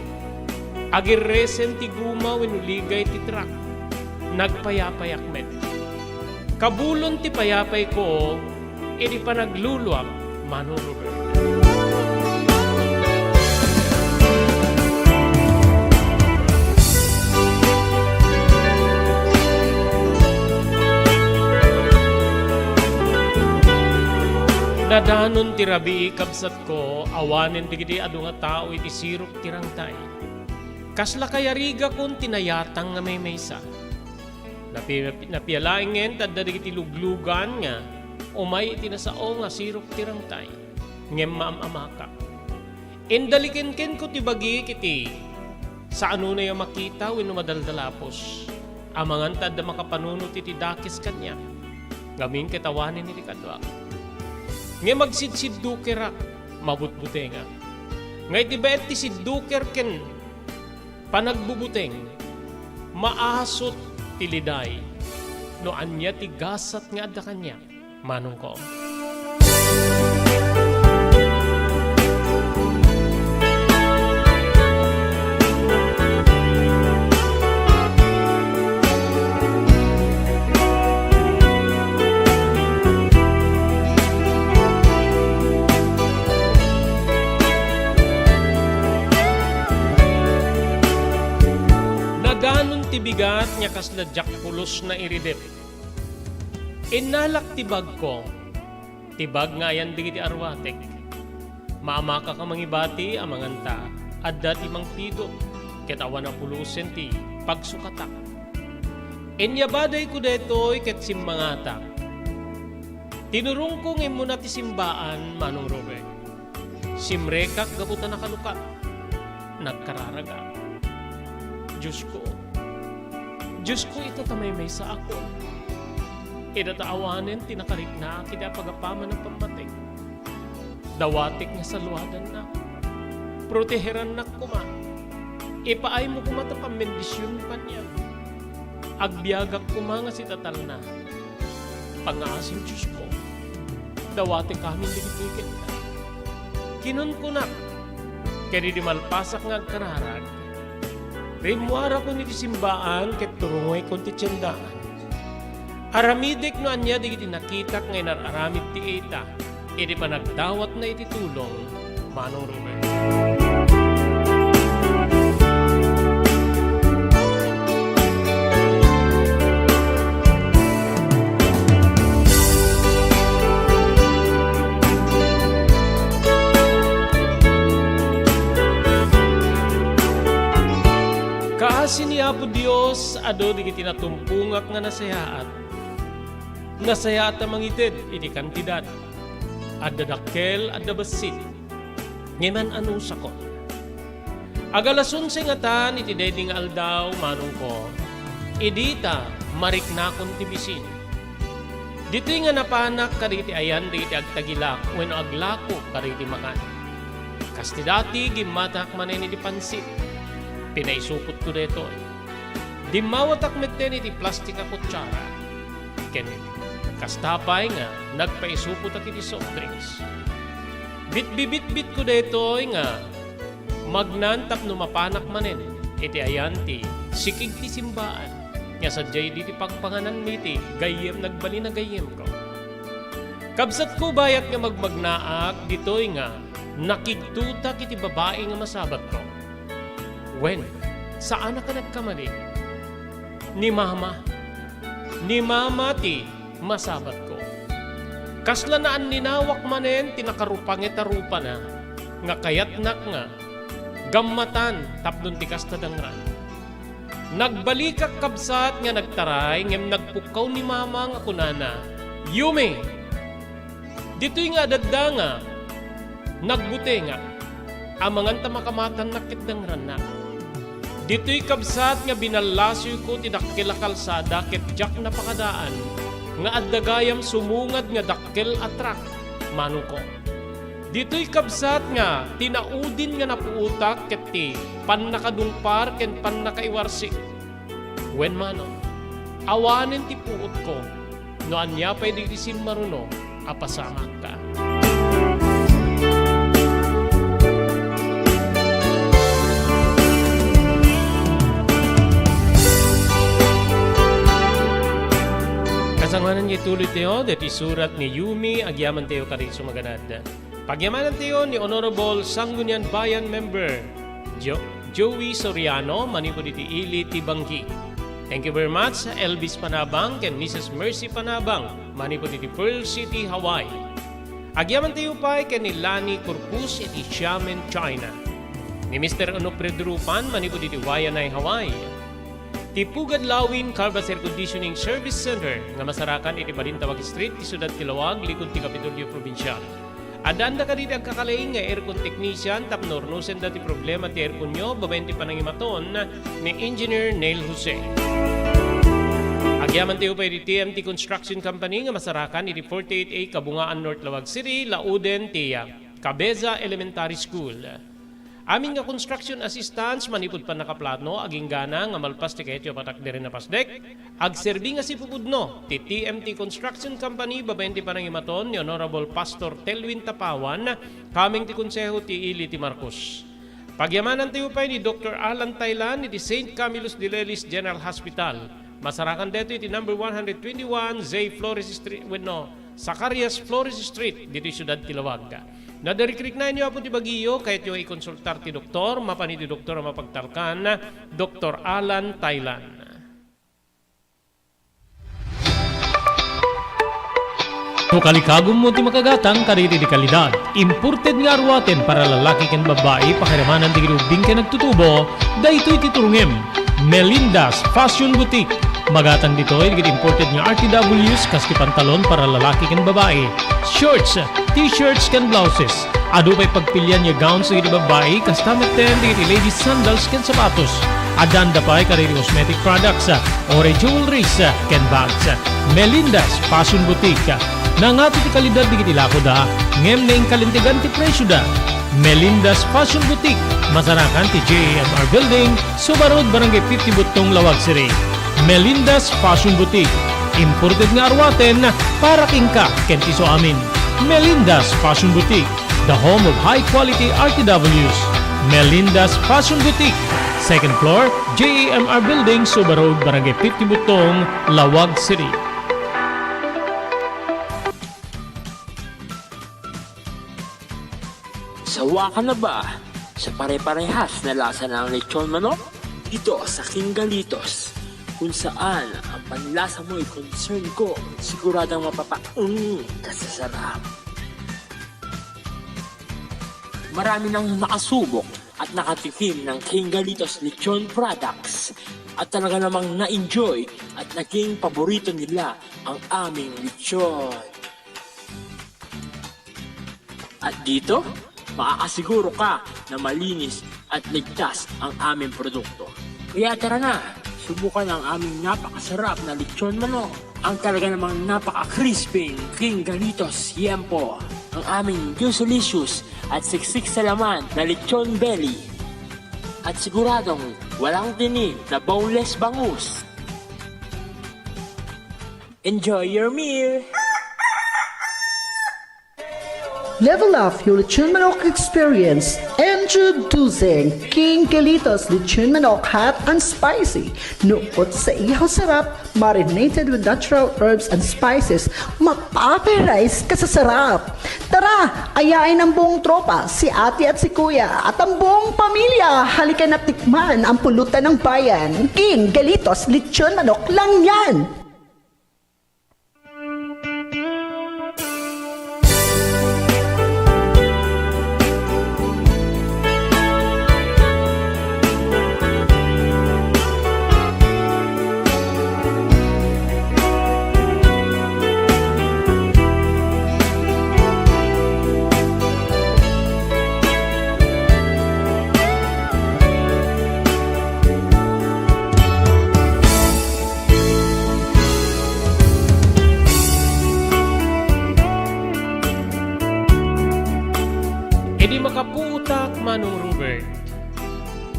agirresen ti guma wenno ligay ti truck. Nagpayapayak met. Kabulon ti payapayko idi panagluluak, Manong Robert. Nadanon ti rabii, kabsatko, awanen dagiti adu nga tao iti sirok ti rangtay. Kasla kayarigakon ti nayatang nga maymaysa. Napi-, napialaengen ti adda dagiti luglugan nga umay iti nasao nga sirok ti rangtay, ngem maam-amaka. Indalikenkenko ti bagik iti saanonay a makita wenno madaldalapos. Amangan ta adda makapanunot iti dakes kaniak, ngamin ket awanen iti kaduak. Ngem agsidsiddukerak, mabutbutengak. Nga iti baet ti sidduker ken panagbubuteng, maasut ti liday no ania ti gasat nga adda kaniak, manongko. Nadanon ti bigat nga kasla diak pulos nairidep. Innalak ti bagko, ti bag nga ayan dagiti aruatek. Maamakak a mangibati, amangan ta adda ti mangpidot, ket awan a pulosen ti pagsukatak. Inyabadayko daytoy ket simmangatak. Tinurongko nga immuna ti simbaan, Manong Robert. Simrekak gapu ta nakalukat. Nagkararagak. Diosko, Diosko, ita ta maymaysaakon. Ita ta awanen ti nakariknaak iti apagapaman a pammateg. Dawatek nga saluadannak. Proteherannak koma. Ipaaymo koma ta pammendisionmo kaniak. Agbiagak koma nga sitatalna. Pangngaasim, Diosko, dawatek amin dagitoy kenka. Kinunkunak, ken idi malpasak nga agkararag, rimmuarakon iti simbaan ket turongoykon ti tiendaan. Aramidek no ania dagiti nakitak nga inar-aramid ti ita idi panagdawatna iti tulong, Manong Robert. Kaasi ni Apo Dios, adu dagiti natumpongak nga nasayaat. Nasayaat a mangited iti kantidad. Adda dakkel, adda bassit. Ngem an-anusakon. Ag alas onse ngatan iti daydi nga aldaw, manongko, idi ta mariknakon ti bisin. Ditoy nga napanak kadagiti ayan dagiti agtagilak wenno aglako kadagiti makan. Kas ti dati, gimmatak manen iti pansit. Pinaisupotko daytoy. Dimmawatak metten iti plastik a kutsara. Ken kasta pay nga nagpaisupotak iti soft drinks. Bitbibitbitko daytoy nga magnan tapno mapanak manen iti ayan ti sikig ti simbaan nga sadiay idi ti pagpangananmi ti gayyem, nagbalin a gayyemko. Kabsatko, bayat nga magmagnaak ditoy nga nakigtotak iti babai nga masabatko. Wen, saanak a nagkamali. Ni Mama. Ni Mama ti masabatko. Kasla naaninawak manen ti nakarupanget a rupana nga kayatnak nga gammatan tapnon ti kasta dangran. Nagbalikak, kabsat, nga nagtaray ngem nagpukkaw ni Mama nga kunana, "Yumi, ditoy nga adda nga Nagbutengak, amangan ta makamatannak ket dangrannak. Ditoy kabsat nga binallasoyko ti dakkel a kalsada ket diak napakadaan nga adda gayam sumungad nga dakkel a truck, manongko. Ditoy kabsat nga tinaudin nga napuotak ket ti pannakadungpar ken pannakaiwarsik. Wen mano, awanen ti puotko no ania pay dagiti simmaruno a pasamak. Kasangoanan nga ituloytayo deti surat ni Yumi, agyamantayo kadagiti sumaganad. Pagyamanantayo ni Honorable Sangguniang Bayan Member Jo-, Joey Soriano manipud iti ili ti Banggi. Thank you very much, Elvis Panabang ken Missus Mercy Panabang manipud iti Pearl City, Hawaii. Agyamantayo pay ken ni Lani Corpus iti Xiamen, China. Ni Mister Onofre Durupan manipud iti Waianae, Hawaii. Ti Pugad Lawin Carvas Air Conditioning Service Center nga masarakan iti Balintawak Street, ti siudad ti Laoag, likud ti Kapitolyo Probinsial. Addaanda kadagiti agkakaleng nga aircon technician tapno urnosenda ti problema ti airconyo babaen ti panangimaton ni Engineer Neil Jose. Agyamantayo pay iti T M T Construction Company nga masarakan iti forty-eight A Kabungaan, North Laoag City, lauden ti Cabeza Elementary School. Amin nga construction assistance manipud pannakaplano, aginggana nga malpas ti kayatyo a patakderen a pasdek, agserbi nga sipupudno ti T M T Construction Company babaen ti panangimaton ni Honorable Pastor Telwin Tapawan, kameng ti Konseho ti Ili ti Marcos. Pagyamanantayo pay ni Doktor Alan Taylan iti Saint Camillus de Lelis General Hospital. Masarakan daytoy iti number one hundred twenty-one J Flores Street, wenno, Zacarias Flores Street, ditoy siudad ti Laoag. No adda rikriknaenyo, Apo, ti bagiyo, kayatyo nga ikonsultar ti doktor, mapan iti doktor a mapagtalkan, Doktor Alan Taylan. No kalikagummo ti makagatang kadagiti kalidad, imported nga aruaten para lalaki ken babbai, pakiramanan dagiti ubbing ken agtutubo, daytoy ti turongem. Melinda's Fashion Boutique. Magatang ditoy dagiti imported nga R T Ws, kas ti pantalon para lalaki ken babai, shorts, t-shirts ken blouses. Adu pay pagpilian nga gowns dagiti babbai, kasta metten dagiti ladies sandals ken sapatos. Addaanda pay kadagiti cosmetic products, uray jewelries, ken bags. Melinda's Fashion Boutique. Nangato ti kalidad dagiti lakoda, ngem naingkalintegan ti presioda. Melinda's Fashion Boutique, masarakan ti J A M R Building, Suba Road, Barangay fifty, Buttong, Laoag City. Melinda's Fashion Boutique. Imported nga aruaten para kenka ken ti isuamin. Melinda's Fashion Boutique, the home of high quality R T Ws. Melinda's Fashion Boutique, second floor, J A M R Building, Suba Road, Barangay fifty, Buttong, Laoag City. Sawa ka na ba sa pare-parehas na lasa ng lechon manok? Dito sa King Galitos, kung saan ang panlasa mo'y concern ko, siguradong mapapaung ka sa sarap. Marami nang nakasubok at nakatikim ng King Galitos Lechon products at talaga namang na-enjoy at naging paborito nila ang aming lechon. At dito, makakasiguro ka na malinis at ligtas ang aming produkto. Kaya tara na, subukan ang aming napakasarap na lechon manok, ang talaga namang napaka-crispy King Galitos Yempo, ang aming juicy-licious at siksik sa laman na lechon belly. At siguradong walang tinik na boneless bangus. Enjoy your meal! Level up your lechon manok experience. Introducing King Galitos Lechon Manok Hot and Spicy. Nukot sa ihaw sarap, marinated with natural herbs and spices, mapaparize ka sa sarap. Tara, ayain ang buong tropa, si ate at si kuya, at ang buong pamilya. Halika na tikman ang pulutan ng bayan. King Galitos Lechon Manok lang yan!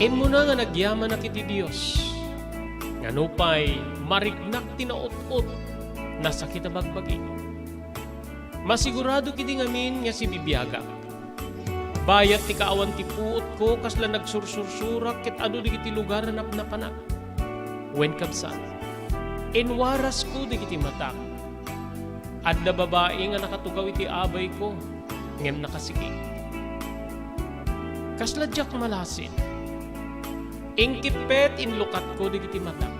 Immuna nga nagyamanak iti Dios, nga nupay mariknak ti naut-ot, nasakit a bagbagi. Masigurado ketdi ngamin nga sibibiagak. Bayat ti kaawan ti puotko, kasla nagsursursurak ket adu dagiti lugar a napnapanak. Wen, kabsat, inwarasko dagiti matak. Adda babai nga nakatugaw iti abayko, ngem nakasiki. Kasla diak malasin. Inkippet, inlukatko dagiti matak.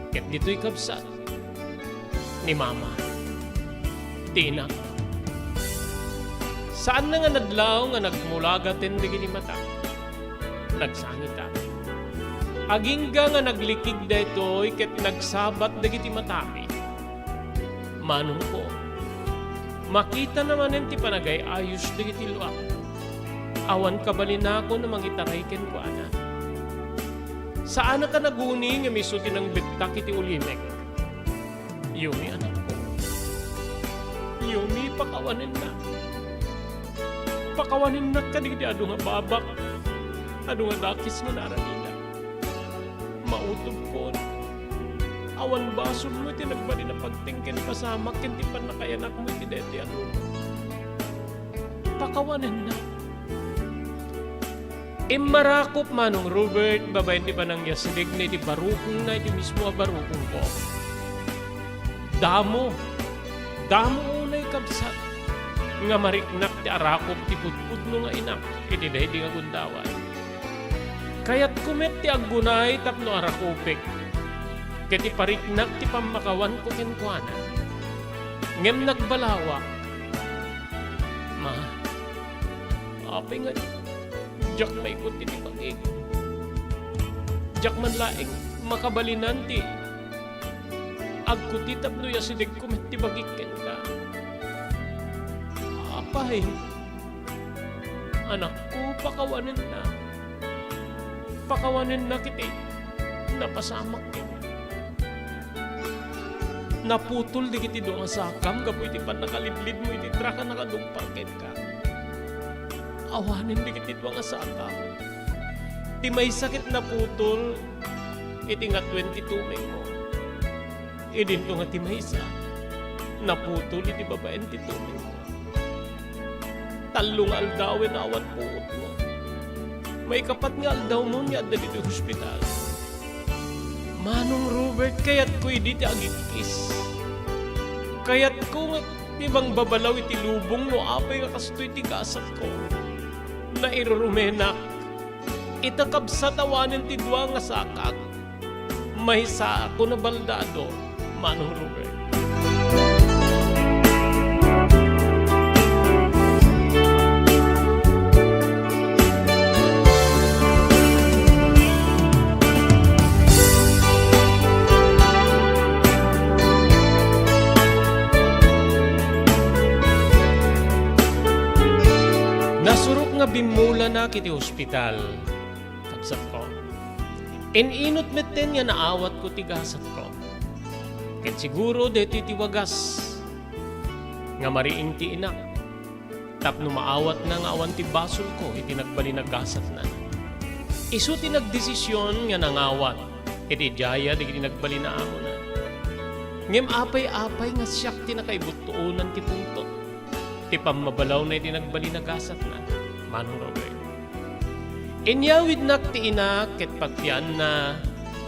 Ket ditoy, kabsat, ni Mama, ti inak. Saanna nga nadlaw nga nagmulagaten dagiti matak. Nagsangitak. Agingga nga naglikig daytoy ket nagsabat dagiti matami. Manongko, makitana manen ti panagay-ayos dagiti luak. Awan kabalinakon a mangitaray kenkuana. Saanak a naguni ngem isu ti nangbettak iti ulimek. Yumi, anakko. Yumi, pakawanennak. Pakawanennak kadagiti adu nga babak, adu nga dakes nga naaramidak. Mautobkon. Awan basolmo iti nagbalin a pagteng ken pasamak ken ti pannakayanakmo iti daytoy a lubong. Pakawanennak. Immarakop, Manong Robert, babaen ti panangyasidegna iti barukongna iti mismo a barukongko. Damo, damo unay, kabsat, nga mariknak ti arakop ti pudpudno nga inak iti daydi nga gundaway. Kayatko met ti aggunay tapno arakopek ket ipariknak ti pammakawanko kenkuana. Ngem nagbalawak, Ma, apay nga diak maikut iti bagik? Diak man laeng makabalinan ti agkuti tapno yasidegko met ti bagik kenka. Apay, anakko, pakawanennak. Pakawanennak iti napasamak ken. Naputol dagiti dua nga sakam gapu iti pannakalidlidmo iti trak a nakadungpar kenka. Awanen dagiti dua nga sakam. Ti maysa ket naputol iti ngatuen ti tumengmo. Idinto nga ti maysa, naputol iti babaen ti tumengmo. Tallo nga aldawen a awan puotmo. Maikapat nga aldawmon nga adda ditoy hospital. Manong Robert, kayatko idi ti agikkis. Kayatko nga ti mangbabalaw iti lubong no apay nga kastoy ti gasatko. Nairurumenak. Ita, kabsat, awanen ti dua nga sakak. Maysaak a nabaldado, Manong Robert. Nasurok nga bimmulanak iti ospital. Kabsatko, in-inut metten nga naawatko ti gasatko. Ket siguro daytoy ti wagas nga mariing ti inak tapno maawatna nga awan ti basolko iti nagbalin a gasatna. Isu ti nagdesision nga nangawat ket idiaya dagiti nagbalin a amona. Ngem apay-apay nga siak ti nakaibuttuonan ti pungtot ti pammabalawna iti nagbalin a gasatna, Manong Robert. Inyawidnak ti inak ket pagpianna,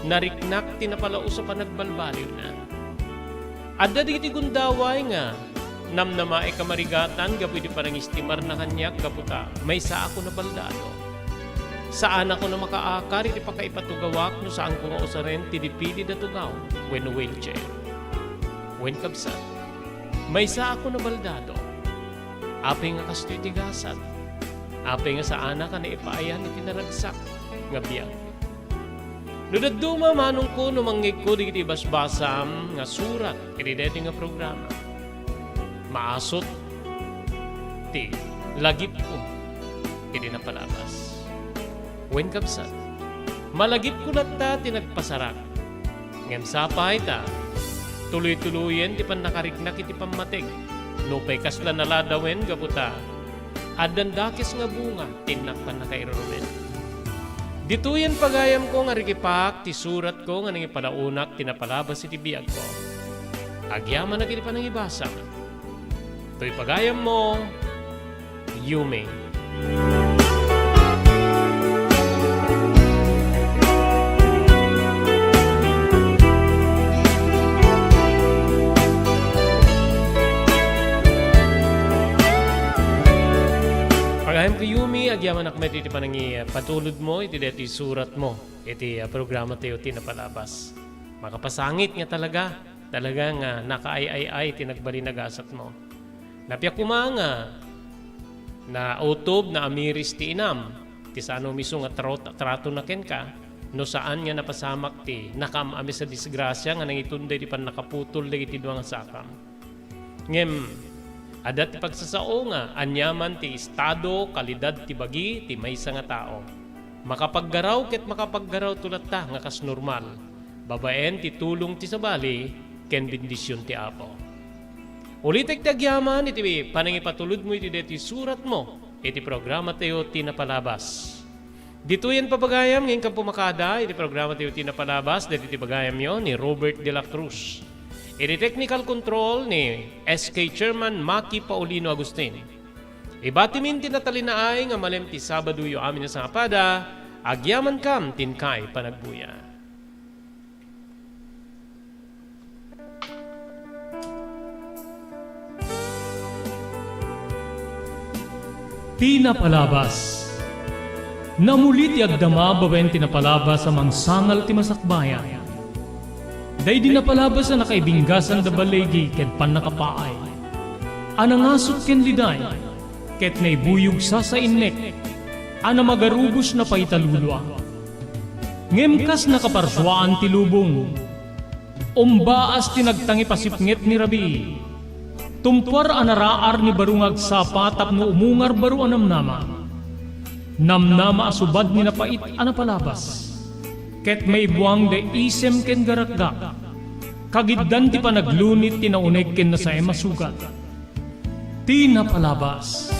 nariknak ti napalaus a panagbalbaliwna. Adda dagiti gundaway nga namnama a kamarigatan gapu iti panangestimarna kaniak gapu ta maysaak a nabaldado. Saanakon a makaakar iti pakaipatugawak no saanko nga usaren ti dipilid a tugaw wenno wheelchair. Wen, kabsat, maysaak a nabaldado. Apay nga kastoy ti gasat? Apay nga saanak a naipaayan iti naragsak nga biag? No dadduma, manongko, no mangngegko dagiti basbasam nga surat iti daytoy nga programa, maasut ti lagipko iti napalabas. Wen, kabsat, malagipko latta ti nagpasarak. Ngem sapay ta tuloy-tuloyen ti pannakariknak iti pammateg, nupay kasla naladawen gapu ta addan dakes nga bunga ti innak pannakairurumen. Ditoyen pagayamko nga rikipak ti suratko nga nangipalaonak ti napalabas iti biagko. Agyamanak iti panangibasam. Toy pagayammo, Yumi. Pagayamko, Yumi, agyamanak met iti panangipatulodmo iti daytoy suratmo iti, ah, programa tayo ti napalabas. Makapasangit nga talaga, talaga nga nakaay-ay-ay ti nagbalin a gasatmo. Napia koma nga nautob, naamiris ti inam, ti saan a miso nga tro-, tratona kenka, no saan nga napasamak ti nakaam-amis a disgrasia nga nangitunda iti pannakaputol dagiti dua nga sakam. Ngem, adda ti pagsasao nga aniaman ti estado, kalidad ti bagi ti maysa nga tao. Makapaggaraw ket makapaggarawto latta nga kas normal, babaen ti tulong ti sabali ken bendision ti Apo. Ulitek ti agyaman iti panangipatulodmo iti daytoy suratmo iti programa tayo ti napalabas. Ditoyen pagayam nga inkan pumakada iti programa tayo ti napalabas dagiti bagayamyo ni Robert de la Cruz. Iti technical control ni S K Chairman Maki Paulino Agustin. Ibatimin ti natalinaay nga malem ti Sabadoyo amin a sangapada, agyamankam ti inkay panagbuya. Ti napalabas. Namuli ti agdama babaen ti napalabas a mangsangal ti masakbayan. Daydi napalabas a nakaibinggasan da baligi ken pannakapaay. A nangasut ken liday, ket naibuyog sasainnek, a namagarubos napaitalulua. Ngem kas nakaparsuaan ti lubong, umbaas ti nagtangipasipnget ni rabii. Tumpuar a naraar ni baro nga agsapa tapno umungar baro a namnama. Namnama a subad ni napait a napalabas. Ket maibuang da isem ken garakgak. Kagiddan ti panaglunit ti nauneg ken nasaem a sugat. Ti napalabas.